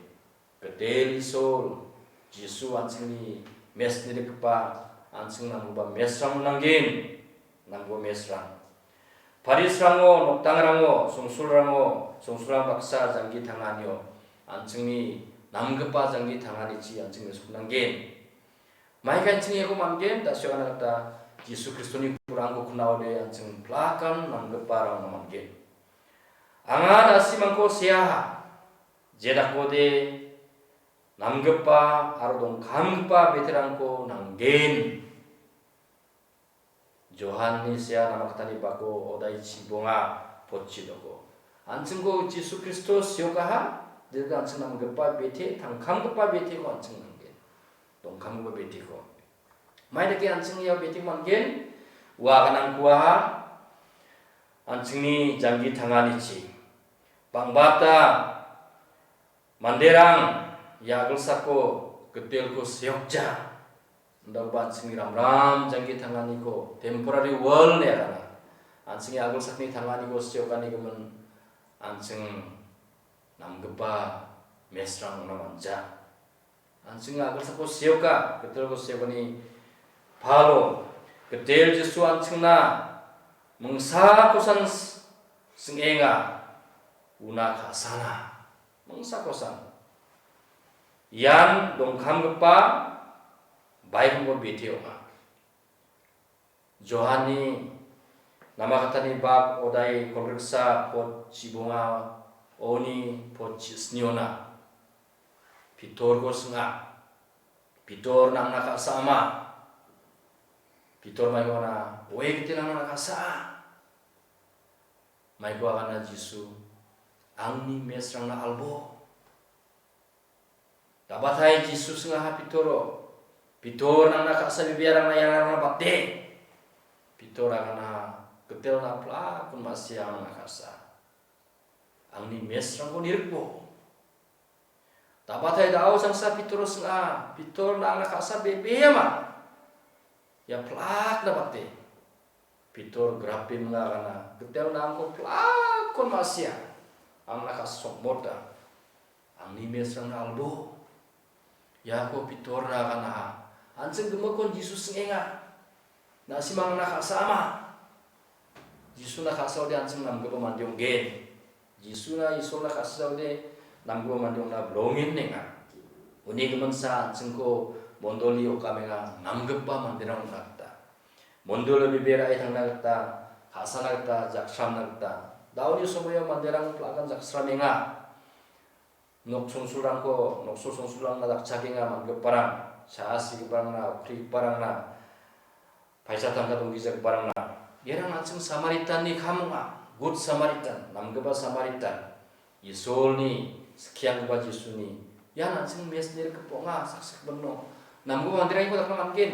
Gitel Isol, Jisu an·chingni mes nirikgipa an·ching namgipa mesrang ong·nanggen. Namgipa mesrang. Parisrango, noktangrango, songsulrango, songsulrang baksa janggi tanganio, an·chingni namgipa janggi tanganichi an·ching mesoknanggen. Maika an·ching iako man·gen, da·sio agana gita Jisu Kristoni kurangko knaode an·ching plakan namgiparangna man·gen. Anga na·simangko seaha, jedakode namgipa aro dongkamgipa beterangko nanggen. Johanni sea namakatani bako odai chibonga potchi doko. An·chingko Jisu Kristo siokaha, jekai an·ching namgipa bete, tangkamgipa beteko an·ching nanggen. Dongkamgipa beteko. Mai dake an·ching ia bete man·gen, ua aganangkuaha, an·chingni janggi tanganichi. Bangbata manderang ia agilsako gitelko seokja. Indakgipa an·chingni ramram janggi tanganiko temporary world ine agana. An·chingni agilsakni tanganiko seokanigimin an·ching namgipa mesrang ong·na man·ja. An·ching agilsako seoka, gitelko seokani palo, gitel Jisu an·chingna mingsakosan s-, sing·enga, una ka·sana. Mingsakosan. Ian dongkamgipa baikongko bete ong·a. Johanni namakatani bak odai kolgriksa pot chibonga oni pot chisniona. Pitorko singa. Pitor nangna ka·sa ama. Pitor maikona, oe gite nangna ka·sa. Maiko agana Jisu, angni mesrangna albo. Dabatai Jisu singaha Pitoro, Pitor nangna ka·sa bibiarangna iarangna bate. Pitor agana gitelna plakon ma·sia angna ka·sa. Angni mesrangko nirikbo. Dabatai da·o changsa Pitoro singa, Pitor nangna ka·sa bebema. Ia plakna bate. Pitor grape minga agana, gitelna angko plakon ma·sia. Angna ka·sa sokmota. Angni mesrangna albo. Iako Pitorna aganaha. An·ching gimikkon Jisu sing·enga. Na·simangna ka·sa ama. Jisuna ka·saode an·ching namgipa mande ong·gen. Jisuna Isolna ka·saode namgipa mande ong·na bilongen nenga. Uni giminsa an·chingko mondoli okamenga namgipa manderang ong·na gita. Mondoli biberae tangna gita, ka·sana gita, jaksramna gita. Da·oni somoio manderang plakan jaksramenga. Nok songsulrangko, noksol songsulrangna dakchakenga mangiparang, cha·asigiparangna, okrigiparangna, paisa tangka donggijagiparangna, iarang an·ching Samaritanni kam ong·a. Good Samaritan, namgipa Samaritan. Isolni skianggipa Jisuni, ian an·ching mesni rikgipa ong·a, saksakbingno. Namgipa manderangko dakna man·gen.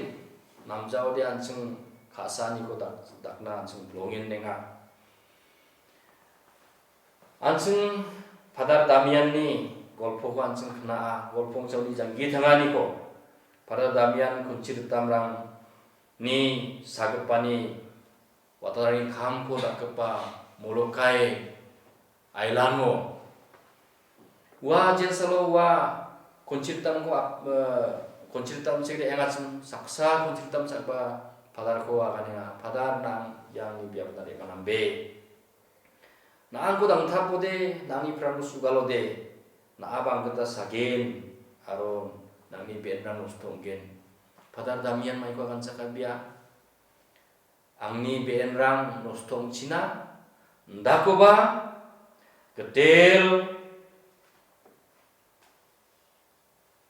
Namjaode an·ching ka·saaniko dak-, dakna an·ching bilongen nenga. An·ching Padar Damianni golpoko an·ching kna·a, golpongchaoni janggi tanganiko. Padar Damian kunchi ritamrangni sagipani watarangni kamko dakgipa Molokai ailango. Ua jelsalo ua kunchi ritamko ap-, eh, kunchi ritam sekde engachim saksa kunchi ritam sakba Padarko aganenga. Padar nang iani biapna re·manambe. Na·angko dangtapode, nangni prangko sugalode, na·aba anggita sagen, aro nangni be·enrang nosto ong·gen. Padar Damian maiko aganchakabia. Angni be·enrang nosto ong·china, indakoba gitel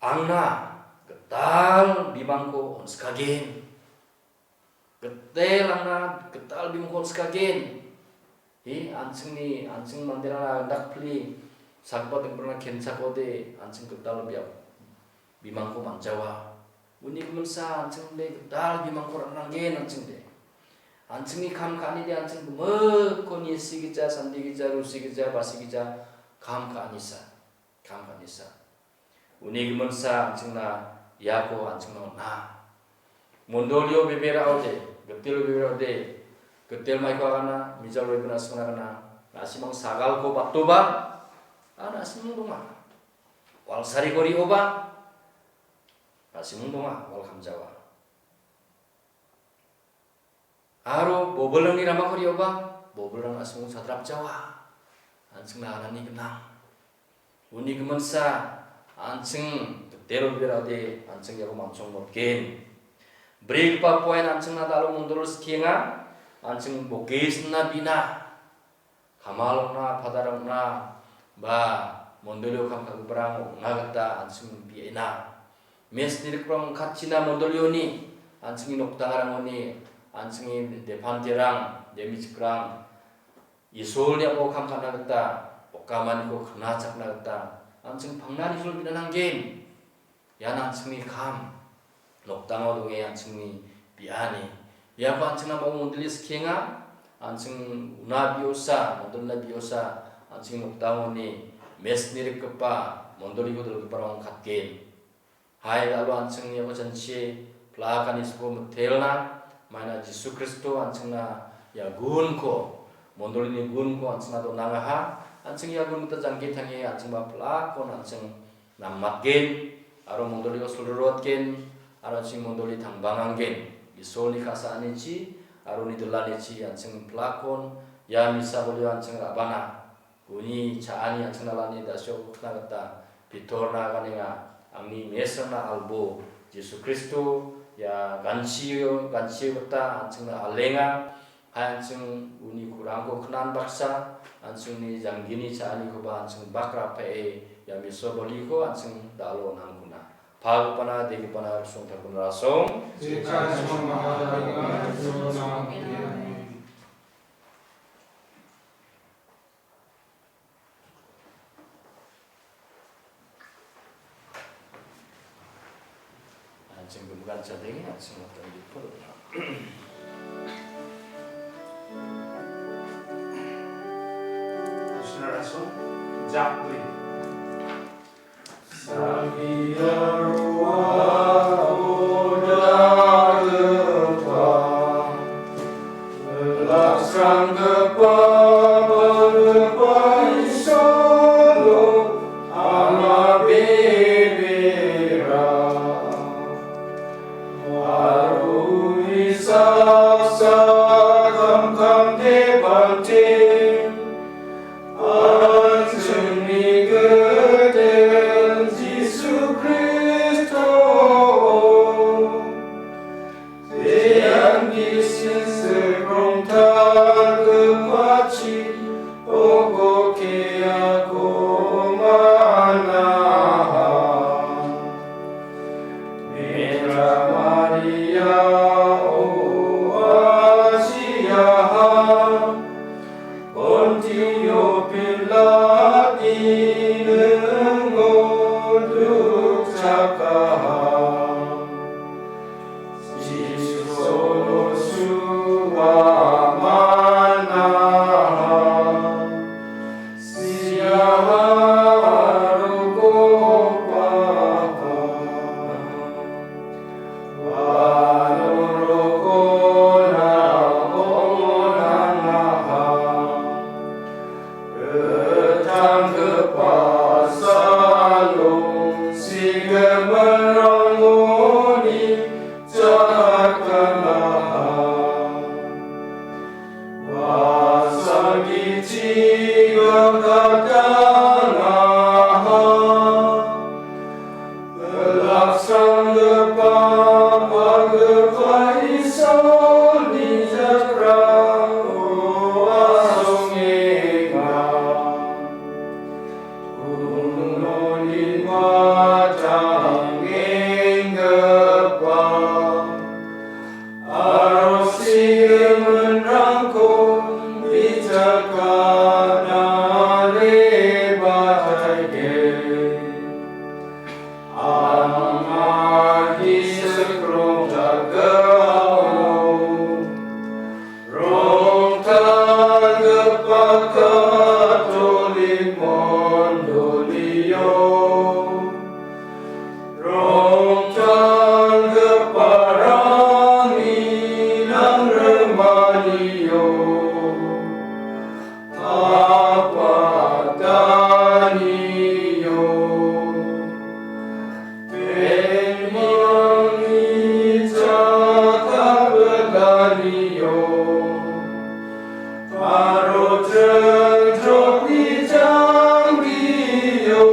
angna gital bimangko on·sikagen. Gitel angna gital bimangko on·sikagen. He, an·chingni, an·ching manderangna indakpili sagipa dingprangna kenchakode, an·ching gital biap bimangko man·jawa. Uni giminsa an·chingde gital bimangko ra·nanggen an·chingde. An·chingni kam ka·anide an·ching gimikko nisigija, sandigija, rusigija, basigija kam ka·anisa. Kam ka·anisa. Uni giminsa an·chingna iako an·chingna on·a. Mondolio beberaode, gitel beberaode, gitel maiko agana, mijalo ibana singna gana, na·simang sagalko batoba, a na·simang donga. Wal sariko re·oba, na·simang donga, wal kamjawa. Aro bobilrangni ramako re·oba, bobilrang na·simang sadrapjawa. An·chingna anani gnang. Uni giminsa, an·ching gitel beberaode, an·ching iako mamsong motgen. Brigipa poen an·chingna dalo mondol skienga, an·ching bokisna bina. Kamal ong·na, padar ong·na, ba mondolio kam ka·giparang ong·na gita an·ching bi·ena. Mesni rikrang ong·katchina mondolioni, an·chingni nokdangrangoni, an·chingni depanterang, demichikrang, Isolni a·pao kam ka·na gita, okamaniko knachakna gita, an·ching pangnani Isol bi·na nanggen. Ian an·chingni kam, nokdango donge an·chingni bi·ani. Iako an·chingna bang·a mondoli skienga, an·ching una bi·osa, mondolina bi·osa, an·ching nokdangoni mesni rikgipa mondoliko dilgiparang ong·katgen. Hai dalo an·ching iako janchie plak ani soko mitelna, maina Jisu Kristo an·chingna ia gunko, mondolini gunko an·chingna donangaha, an·ching ia gun gita jangki tange an·chingba plakon an·ching nammatgen, aro mondoliko sulrotgen, aro an·ching mondoli tangbanganggen. Isolni ka·saanichi, aro nidilanichi an·ching plakon, ia misa bolio an·ching ra·bana. Uni cha·ani an·ching nalani da·sio kna gita Pitorna aganenga, angni mesrangna albo, Jisu Kristo, ia ganchio, ganchio gita an·chingna alenga. Hai an·ching uni kurangko knan baksa, an·chingni janggini cha·anikoba an·ching bak ra·pee, ia miso boliko an·ching dalo nangkuna. Pagipana, degipana, songtakuna rasong. An·ching gimikan chadenge, an·ching matanggipa dona. Krishna Rasul, Jakli. Sagia roa odagepa, laksanggipa balgipa Isolo ama bebera. Aro uni saksa kamkam de bante, an·chingni gitel Jisu Kristo. Jean gisin sikrong tarigipachi oko keako manaha. Mera Maria, o Agichiga katangaha, laksanggipa pagipa Isolni jakrao asongenga. Unoni matangenggipa aro sigiminrangko bichakana rebataige. Ama gisik rongtalgipao, rongtalgipa Katolik mondolio, rongtalgiparangni nangrimanio, apatanio, tenimangni chakabeganio, aro chengjokni jangdio,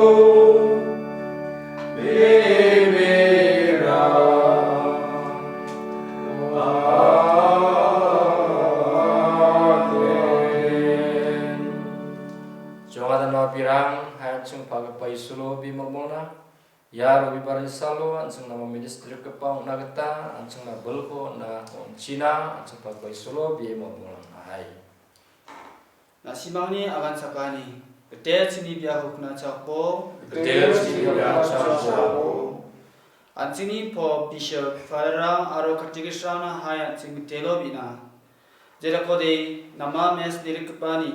bebera. Amen. Jongada nabirang, hai an·ching pagipa Isolo bimang mona. Ia robibarni salo an·ching nama ministrikgipa ong·na gita an·chingna bilko on·na on·china, an·ching pagipa Isolo bimang mona. Hai. Na·simangni agan sakani, gitel chini biapo knachakbo. Gitel chini biapo knachakbo. An·chingni pop, bishop, fadarrang aro katekisrangna hai an·ching gitelo bina. Jerakode nama mes nirikgipani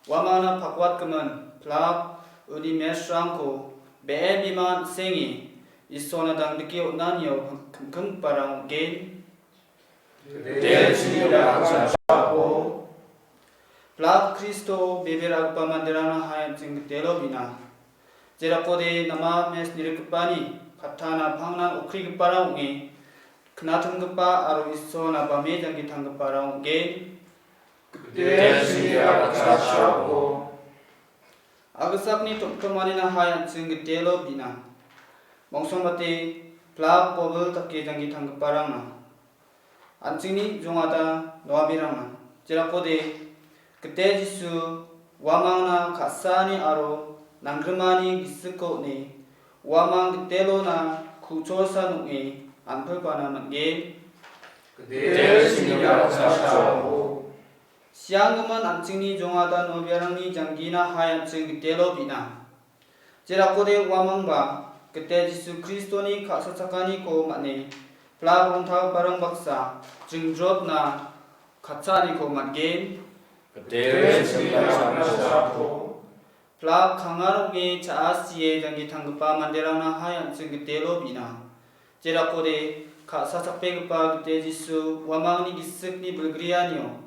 uamangna pakwatgimin plak uni mesrangko be·en bima an·senge Isolna dangdike on·anio kim·kimgiparang ong·gen. Gitel chini biapo knachakbo. Plak Kristo bebe ra·gipa manderangna hai an·ching gitelo bina. Jerakode nama mes nirikgipani pattana pangnan okrigiparang ong·e, knatimgipa aro Isolna bame janggi tanggiparang ong·gen. Gitel chini biapo knachakbo. Agisakni tom·tomanina hai an·ching gitelo bina. Mongsongbate plak bobil dake janggi tanggiparangna. An·chingni jongada noabirangna. Jerakode, gitel Jisu, uamangna ka·saani aro nanggrimani gisiko on·e, uamang gitelona ku·cholsa nong·e an·pilpana man·gen. Gitel chini biapo knachakbo. Sianggimin an·chingni jongada nobiarangni janggina hai an·ching gitelo bina. Jerakode uamangba gitel Jisu Kristoni ka·sachakaniko man·e, plak rongtalgiparang baksa jingjotna katchaaniko man·gen. Gitel chini biapo knachakbo. Plak kangar ong·e cha·asie janggi tanggipa manderangna hai an·ching gitelo bina. Jerakode ka·sa chakbegipa gitel Jisu uamangni gisikni bilgrianio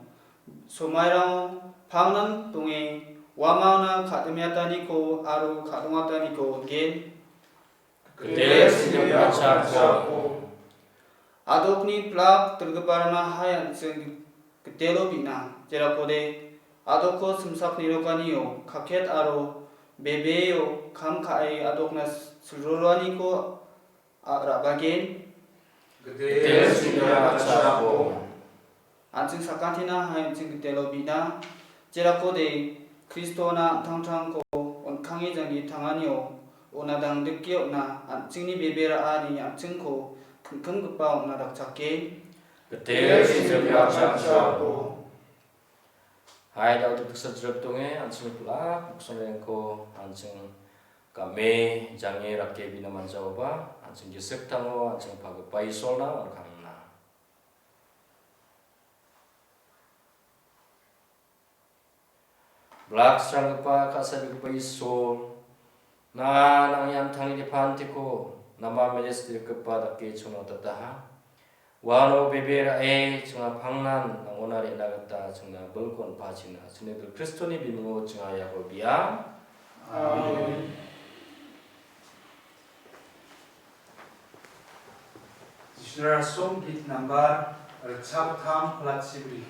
somairango pangnan donge uamangna ka·dimiataniko aro ka·dongataniko on·gen. Gitel chini biapo knachakbo. Adokni plak dilgiparangna hai an·ching gitelo bina. Jerakode adokko simsak nirokanio kaket aro bebeo kam ka·e adokna silroroaniko a-, ra·bagen. Gitel chini biapo knachakbo. An·ching sakantina hai an·ching gitelo bina. Jerakode Kristona an·tangtangko on·kange janggi tanganio ona dangdike on·a, an·chingni bebe ra·ani an·chingko kim·kimgipa ong·na dakchake. Gitel chini biapo knachakbo. Hai, da·o dikdiksa jrep donge, an·ching plak mongsongrangko an·ching game jange rake bina man·jaoba, an·ching gisik tango, an·ching pagipa Isolna on·kangna. Blak sranggipa ka·sabegipa Isol, na nang·ni an·tangni depantiko nama ministrikgipa dake chonotataha. Uano bebe ra·e chinga pangnan nang·ona re·na gita chingna bilko on·pachina. Chini bil Kristoni bimingo chinga iako biang. Amen. Jisuni rasong git nambar ritchakgittam, plat chibri.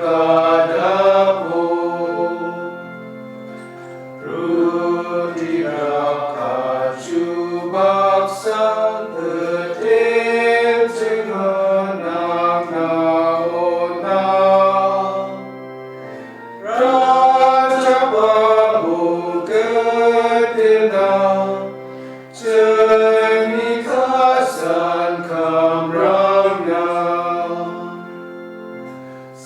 Adapo, roti rakachu baksa gede jenganang naona. Raja babu gedena, jeni kasan kamrangna.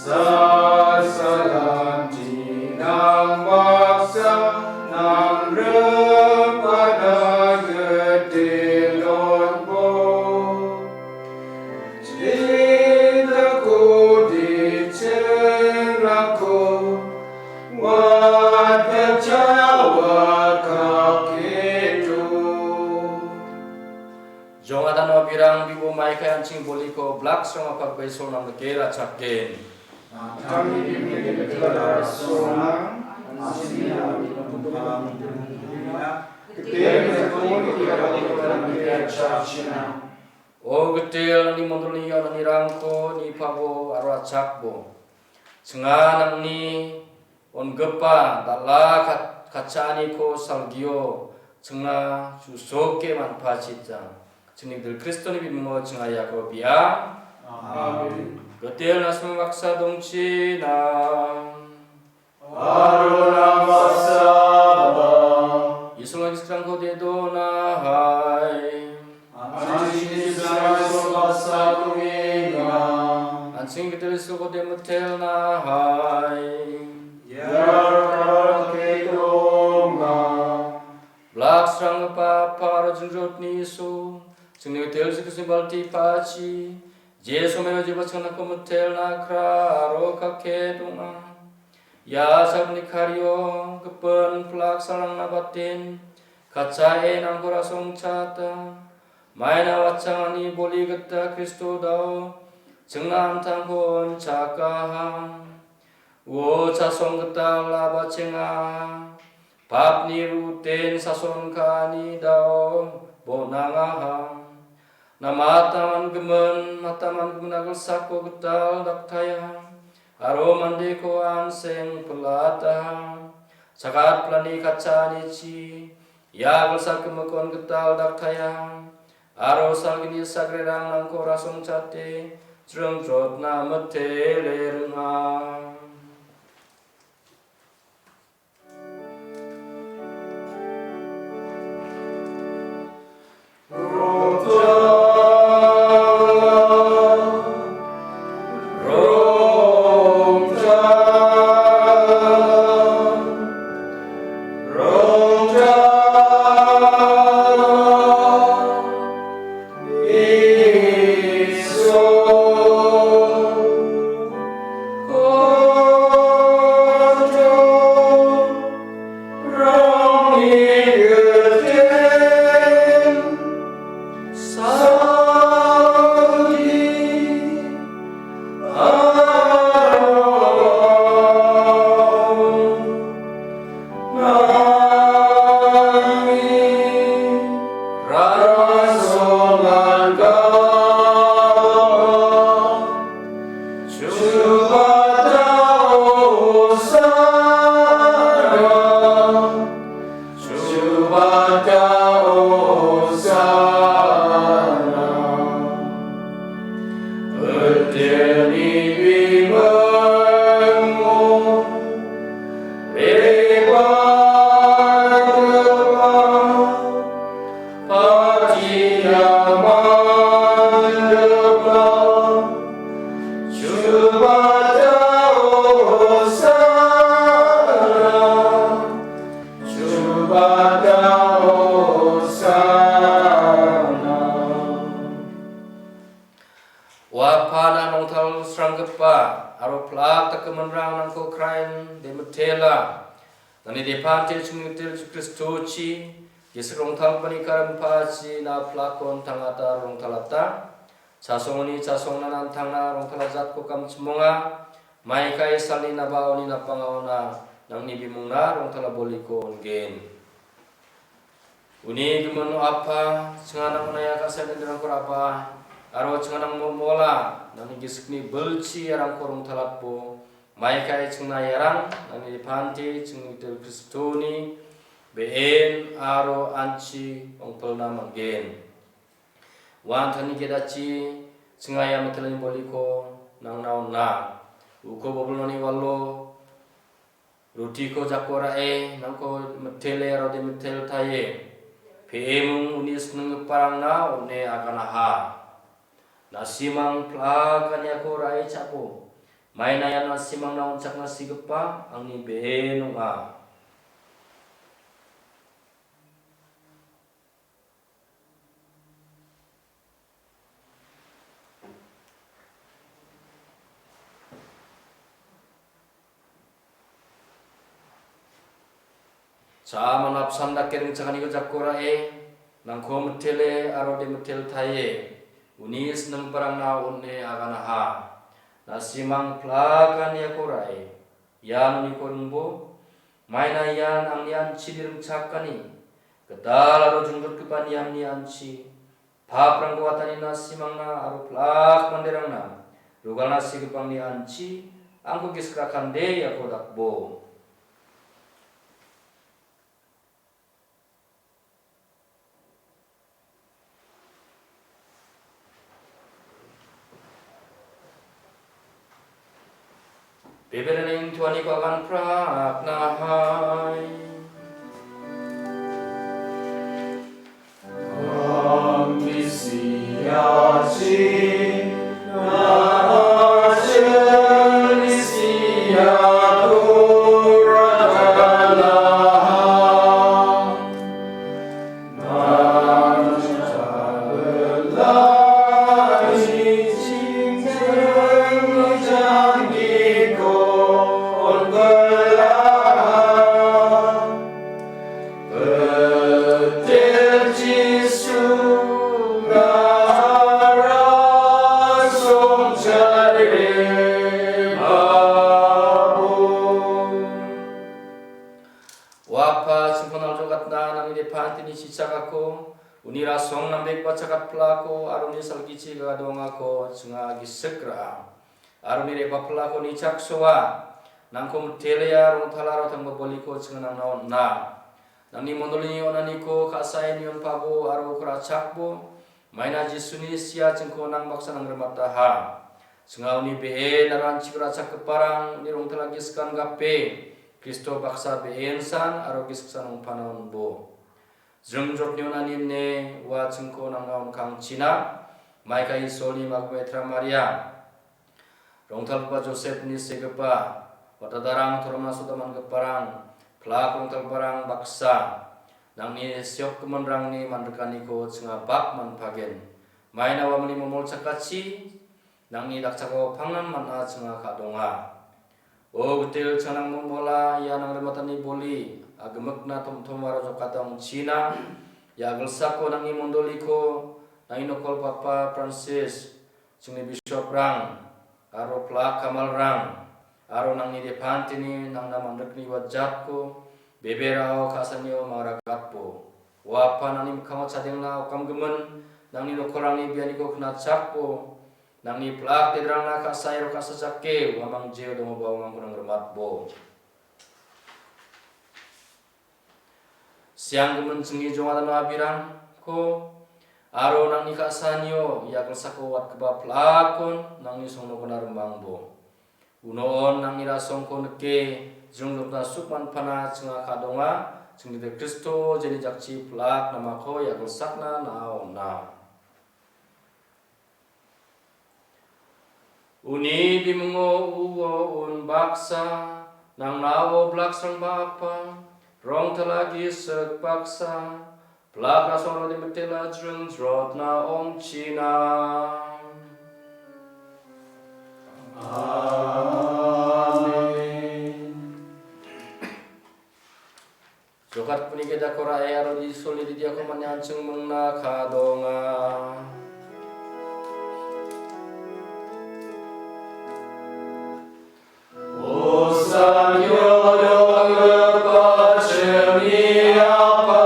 Sasalan tinang baksa nang rempada gedelon bo. Cinta ko di cenglako, wat kacawa kaketo. Jong adano birang bibo maikai an·ching boliko blaksrang apakbe solnam dake ra·chakgen. Nangtangni bimnike bitelara solnam, an·chingni nangni tumpangan tumpangan. Gede mejekoni kuyarako kuyarangni kuyarchakchina. O gitel nangni mondolni iananirangko nipabo aro achakbo. Chinga nangni on·gipa dal·a kat-, katchaaniko salgio chinga chusoke manpachita. Chingni dil Kristoni bimingo chinga iako bia. Amen. Gitel nasma baksa dongchina. Aro nang baksaba. Isolna giskrangko dedonahai. An·ching Isol baksa dongenga. An·ching gitel Isolko demetelnahai. Ia raka ketonga. Blaksranggipa Apa aro jingjotni Iso, chingni gitel Jisu Kristi balti pachi, Jisu mero jiba changnako metelna kra aro kake donga. Ia chakni kario gipin plaksarangna batin, katchae nangko rasongchata, maina watchangani boli gita Kristo dao, chingna an·tangko on·chakaha. Ua chasong gital labachenga, papni rutin sason ka·ani dao bonangaha. Namat naman gimin, mataman gimin agilsako gital daktaia, aro mandeko an·seng pilataha. Sagat pilani katchaanichi, ia agilsak gimikon gital daktaia, aro salgini sagrerang nangko rasongchate, jringjotna mitele ringa. Ua Apa, nang rongtalsranggipa aro plak dakgiminrang nangko krain demitela. Nangni depante chingnitel Jisu Kristochi, Gisik rongtalgipani karim pachi na plakon tangata rongtalata. Chasongoni chasongna nan tangna rongtala jatko kamchimonga. Maikai salni nabaoni napangaona nangni bimungna rongtala boliko on·gen. Uni gimin Apa, chinganang onaya ka·saenrangko raba, aro chinganang mo-, mola, nangni gisikni bilchi arangko rongtalatbo, Maikai chingna iarang, nangni pante chingni Kristoni be·en aro anchi ongpilna manggen. Uan tani gedachi chinga ia mitelni boliko nangna on·a. Uko bobiloni walo rutiko jako ra·e, nangko mitele aro de mitel taie. Pe·emung uni sininggiparangna on·e aganaha. Na·simang plak aniako ra·e cha·bo. Maina ia na·simangna on·chakna sigipa angni be·en ong·a. Cha·aman apsan dake ringchakaniko jako ra·e, nangko mitele aro de mitel taie, uni sininggiparangna on·e aganaha. Na·simang plak aniako ra·e, ian uniko ringbo, maina ian angni anchini ringchakani, gital aro jingdutgipa niamni anchi, paprangko watani na·simangna aro plak manderangna rogalna sigipangni anchi, angko gisik rakande iako dakbo. Bebelni tuaniko agan prakna hai. O Apa, chingko naljogatna nangni depantini chichakako, uni rasong nambegipa chakatplako, aro uni salgichi gadongako chinga gisik ra·a. Aro uni re·baplako nichaksoa, nangko mitele aro rongtala aro tangba boliko chinga nangna on·a. Nangni mondolini on·aniko ka·sae nion pabo aro uko ra·chakbo, maina Jisuni sia chingko nang baksa nangrimataha. Chinga uni be·en aro anchiko ra·chakgiparang uni rongtala gisik gape, Kristo baksa be·en san aro gisik san ongpana on·bo. Jringjotni on·ani ine ua chingko nangna on·kangchina, maika Isolni magu Metra Maria, rongtalgipa Josepni segipa, watadarang toromna soda man·giparang, plak rongtalgiparang baksa, nangni seokgiminrangni man·rikaniko chinga bak man·pagen. Maina uamangni momol chakachi, nangni dakchakao pangnan man·a chinga ka·donga. O Gitel, chinga nang momola ia nangrimatani boli, agimikna tomtom aro jokata ong·china, ia agilsako nangni mondoliko, nangni nokol Papa Francis, chingni bishoprang, aro plak kamalrang, aro nangni depantini nangna man·rikni ua jatko, beberao ka·sanio mangragatbo. Ua Apa, nangni mikkango chadengna okamgimin, nangni nokolrangni bianiko knachakbo, nangni plak dedrangna ka·saero ka·sa jake, uamang jeo dongoba uamangko nangrimatbo. Sianggimin chingni jongadano abirangko, aro nangni ka·sanio ia agilsako watgipa plakon nangni songnokona rimangbo. Uno on nangni rasongko nike, jringjotna suk man·pana chinga ka·donga, chingni Kristo jeni jakchi plak namako ia agilsakna na·a on·a. Uni bimungo uo un baksa, nangna o blaksrangba apa, rongtala gisik baksa, plak rasong aro de mitela jringjrotna ong·china. Amen. Jokatpuni gedako ra·e aro Isolni didiako man·e an·ching mingna ka·donga. O Sanyo donggipa chingni Apa,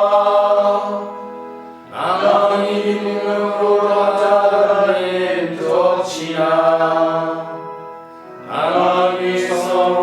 nangni ning·o rongtalen tokchina. Nangni song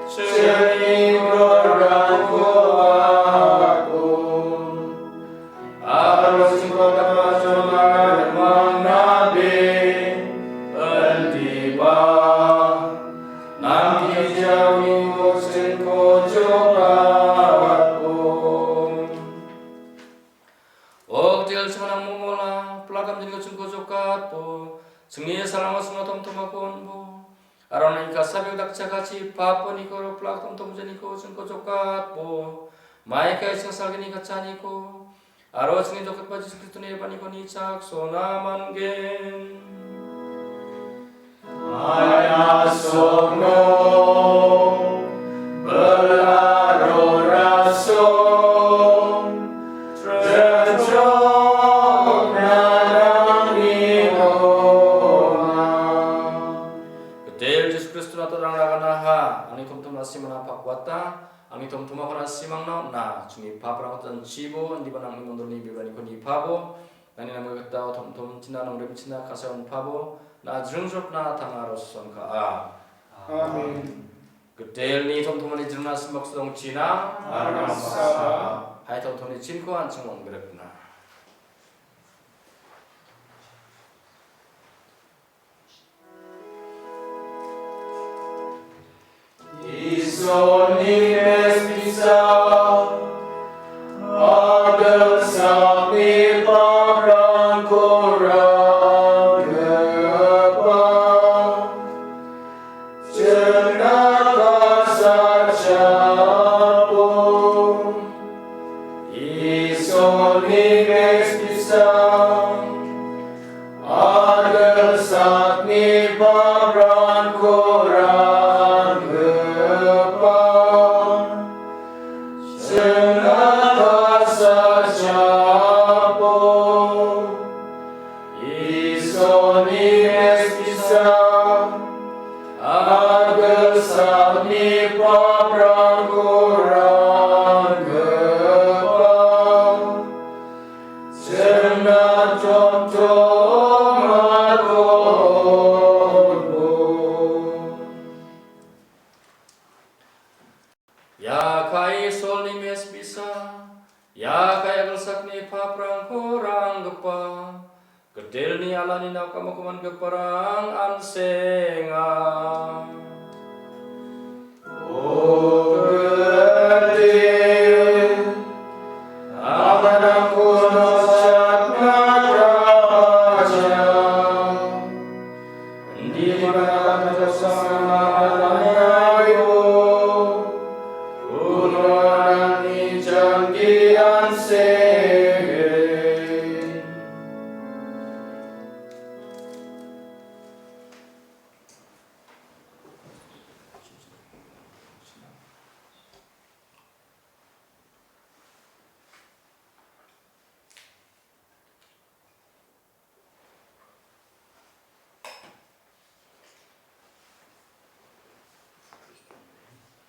Chini borangko aro singko dakbajongan mangnabe, indiba, namgijaoniko singko jokatbo. O Gitel, chingna momola, plak kamjani ko chingko jokatbo, chingni salama singna tomtomako onbo. Aro nangni ka·sabe dakchakani paponiko aro plak tomtomjaniko chingko jokatbo. Maikai ching salgini kachaniko. Aro chingni jokatba Jisu Kristoni rebaniko nichaksona man·gen. Aina sokno, belaro raso, jajok nanang ni ronga. Gitel Jisu Kristo natorang ragana ha, angni tomtom na·simangna pakwata, angni tomtomakon na·simangna on·a, chingni paprangko janchibo, indiba nangni mondolni bibalniko nipabo, nangni namgipa gita tomtomchina, nongrepchina, ka·saonpabo, na·a jringjrotna tangna rosonka·a. Amen. Gitelni tomtomani jringna simbak sodongchina. Armasa. Hai tomtomni chinko an·ching ong·grepna. Isoni mespisa, agilsakni paprangko ranggipa, chingna kasachapo. Isoni mespisa, agilsakni paprangko ranggipa, chingna kasachapo. Isoni mespisa, agilsakni paprangko ranggipa, chingna tomtomako onbo. Ia kae Isolni mespisa, ia kae agilsakni paprangko ranggipa, Gitelni alani nokamo komangiparang an·senga. O Gitel, amanangko noksatna ka·aja.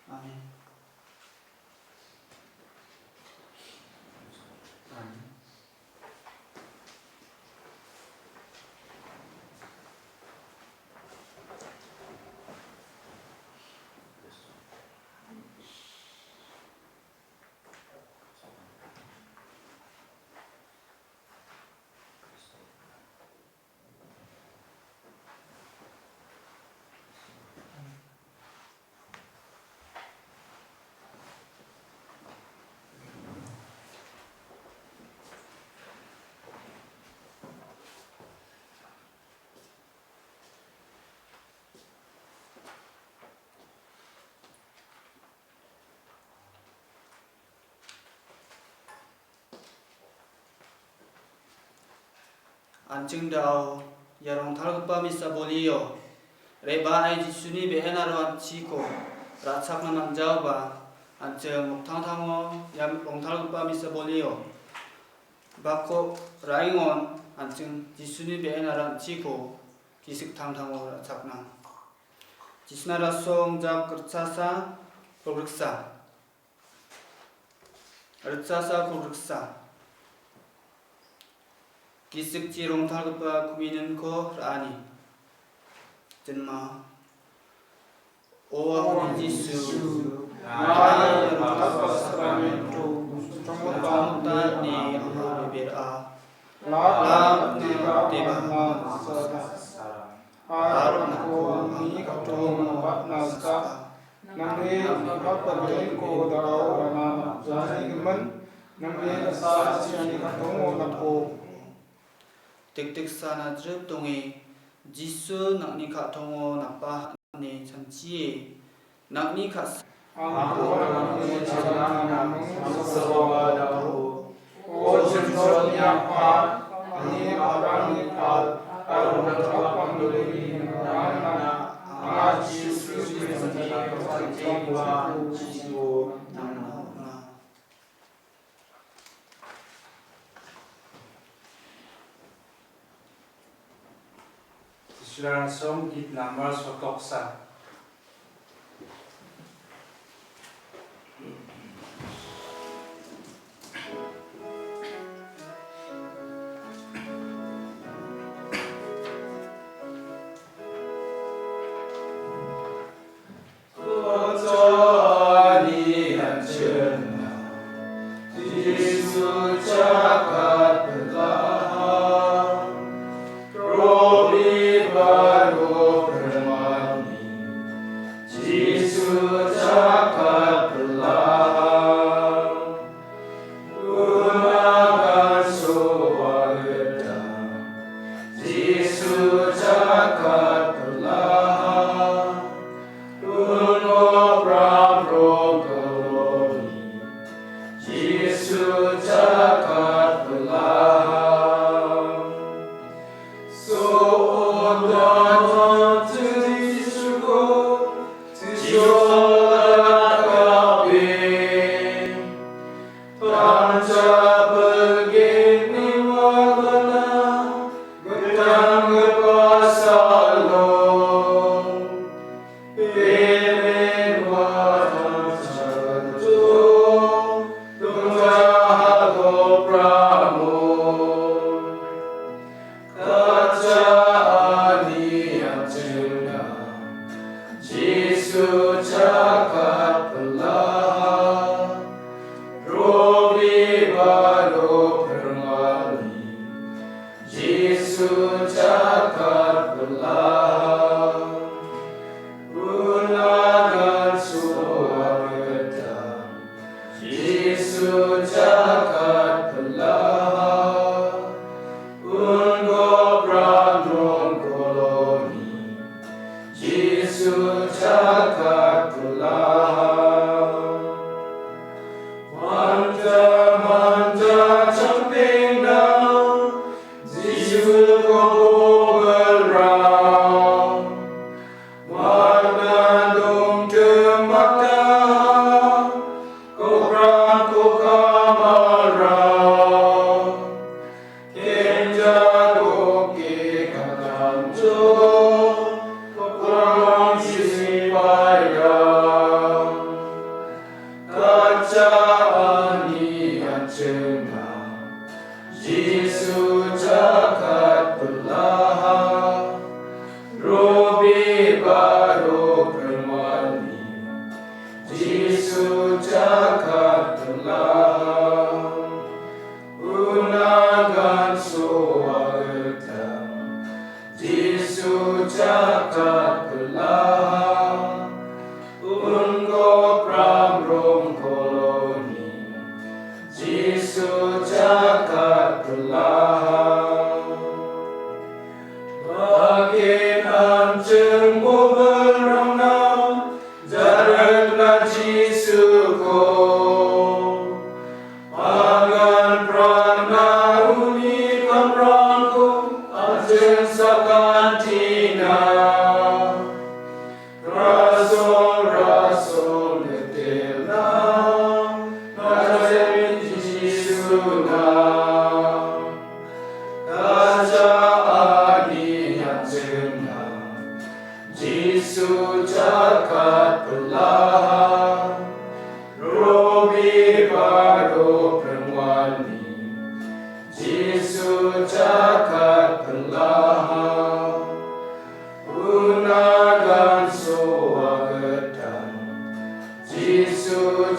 Amen. Amen. An·ching da·o, ia rongtalgipa misa bolio, re·bae Jisuni be·en aro an·chiko ra·chakna man·jaoba, an·ching oktangtango ia rongtalgipa misa bolio, bako ra·engon an·ching Jisuni be·en aro an·chiko gisik tangtango ra·chakna. Jisna rasong jak ritchasa, kolgriksa. Ritchasa kolgriksa. Gisikchi rongtalgipa kumininko ra·ani. Jinma. O angni Jisu, nang·ni ranggipa sakramento, chongmotgipa ine anga bebera. Lam teba teba nang·sara. Aro nangko angni kattongo nabatna sika. Nangni nangni pagijaniko da·o rama, jani gimin nangni ka·sachina angni kattongo napo. Dikdiksa Najaret donge, Jisu nang·ni ka·tongo napa ine chanchie. Nang·ni ka·sa. Angko nang·ni chalangan nang·sroba dao. O chonchoni Apa, angni paprangni pal, aro nangni paprangni nangna, anga Jisu Kristoni ka·sachiko nangna. Sisirang som git nambar sotoksa.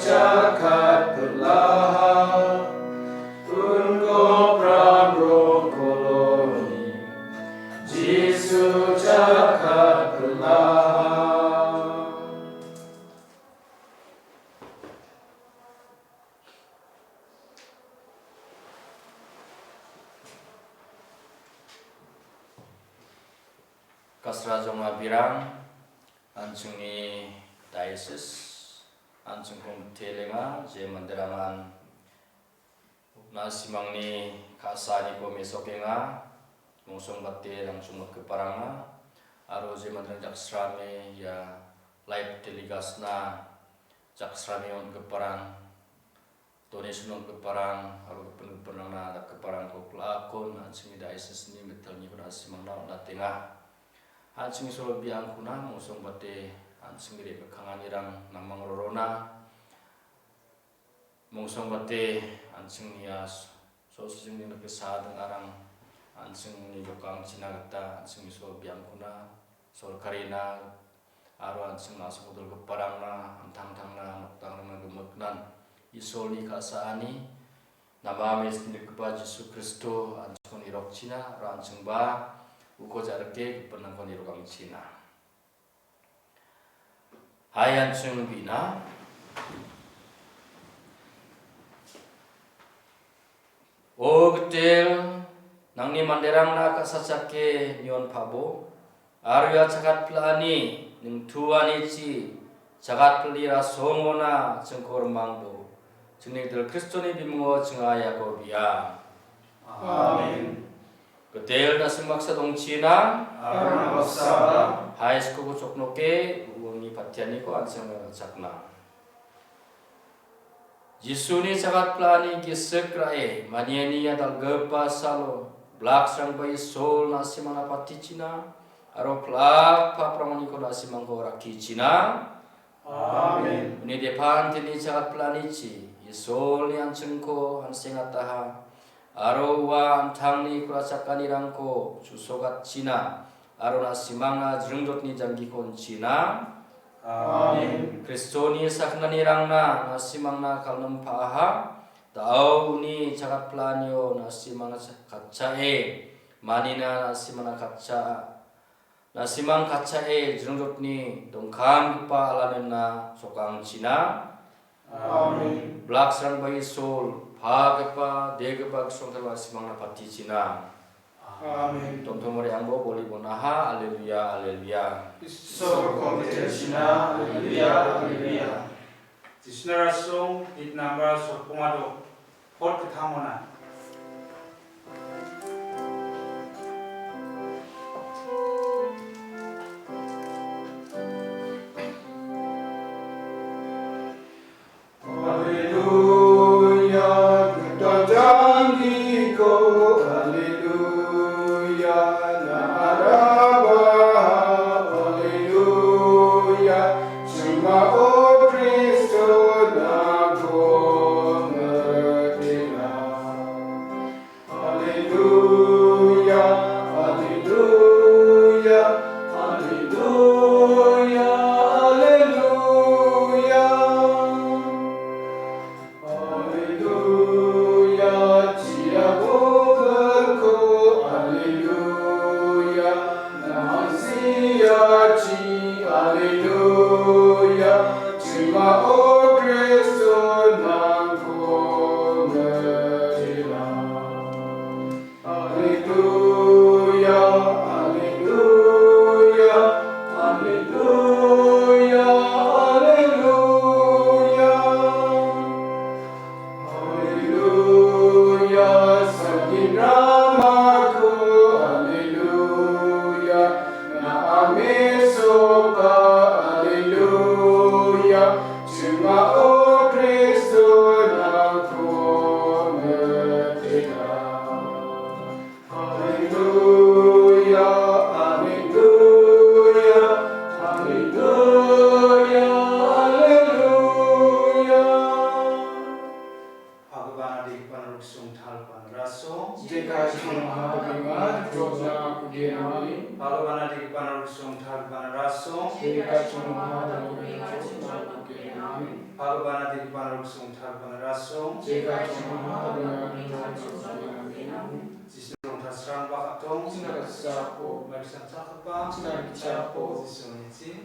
Jakat pelaha, unko pramro koloni, Jisu jakat pelaha. Kasra jong abirang, an·chingni diocese, an·chingko mitelenga, je manderangan na·simangni ka·saaniko mesokenga, mongsongbate nangchongmotgiparangna, aro je manderang jaksrame ia live telecast-na jaksrame on·giparang, donation on·giparang aro gipin gipinrangna dakgiparangko pil·akon an·chingni diocese-ni mitelniko na·simangna on·atenga. An·chingni solo biangkona mongsongbate an·chingni re·mikkanganirang namang rorona. Mongsongbate an·chingni ia s-, sosijingni nokni sading arang an·chingni jokangchina gita an·chingni solo biangkona sorkarina aro an·ching na·songdolgiparangna, an·tangtangna, nokdangrangna gimiknan Isolni ka·saani nama mesnirikgipa Jisu Kristo an·chingko nirokchina aro an·chingba uko ja·rike gipinrangko nirokangchina. Hai an·ching bina. O Gitel, nangni manderangna ka·sachake nion pabo, aro ia chakat pil·ani ningtuanichi chakat pil·ni rasongona chingko rimangbo. Chingni Gitel Kristoni bimungo chinga iako bia. Amen. Gitel na·sing baksa dongchina. Aro na baksaba. Hai skoko choknoke, uangni patianiko an·ching chakna. Jisuni chakat pil·ani gisik ra·e maniani ia dal·gipa salo, blaksrangba Isol na·simangna patichina, aro pil·ak paprangoniko na·simangko rakkichina. Amen. Uni depanteni chakat pil·anichi Isolni an·chingko an·sengataha, aro ua an·tangni kurachakanirangko chusogatchina, aro na·simangna jringjotni janggiko on·china. Amen. Kristoni sakanirangna na·simangna kalnimpaha, da·o uni chakat pil·anio na·simangna cha-, katchae, manina na·simangna katcha-, na·simang katchae jringjotni dongkamgipa alanina sokangchina. Amen. Blaksrangba Isol, pagipa, degipa gisrongtaba na·simangna patichina. Amen. Tomtom ori angbo boli bonaha, aleluya, aleluya. Isol kompetenchina, aleluya, aleluya. Jisna rasong, hit number sopongado, pot kethamona. Haleluya, kedataniko, haleluya, na araba, haleluya, cuma o Kristo na gomekila. Haleluya, haleluya, haleluya, haleluya. Haleluya, cia bobelko, haleluya, nangsiachi, haleluya, cuma o Kristo nangko mejela. Haleluya, haleluya, haleluya, haleluya. Haleluya, sakin ramako, haleluya, na amesoka, haleluya, cuma o Kristo nangko mejela. Haleluya, haleluya, haleluya, haleluya. Bhagwan adigipan ruksong talpan rasong. Jeka jong maha bima jona ugenami. Bhagwan adigipan ruksong talpan rasong. Palgobana debipana roksong, Thalgobana rasong. Jisu rongtasrangba ka·tong. Maiksang chakgipa. Jisuni chi.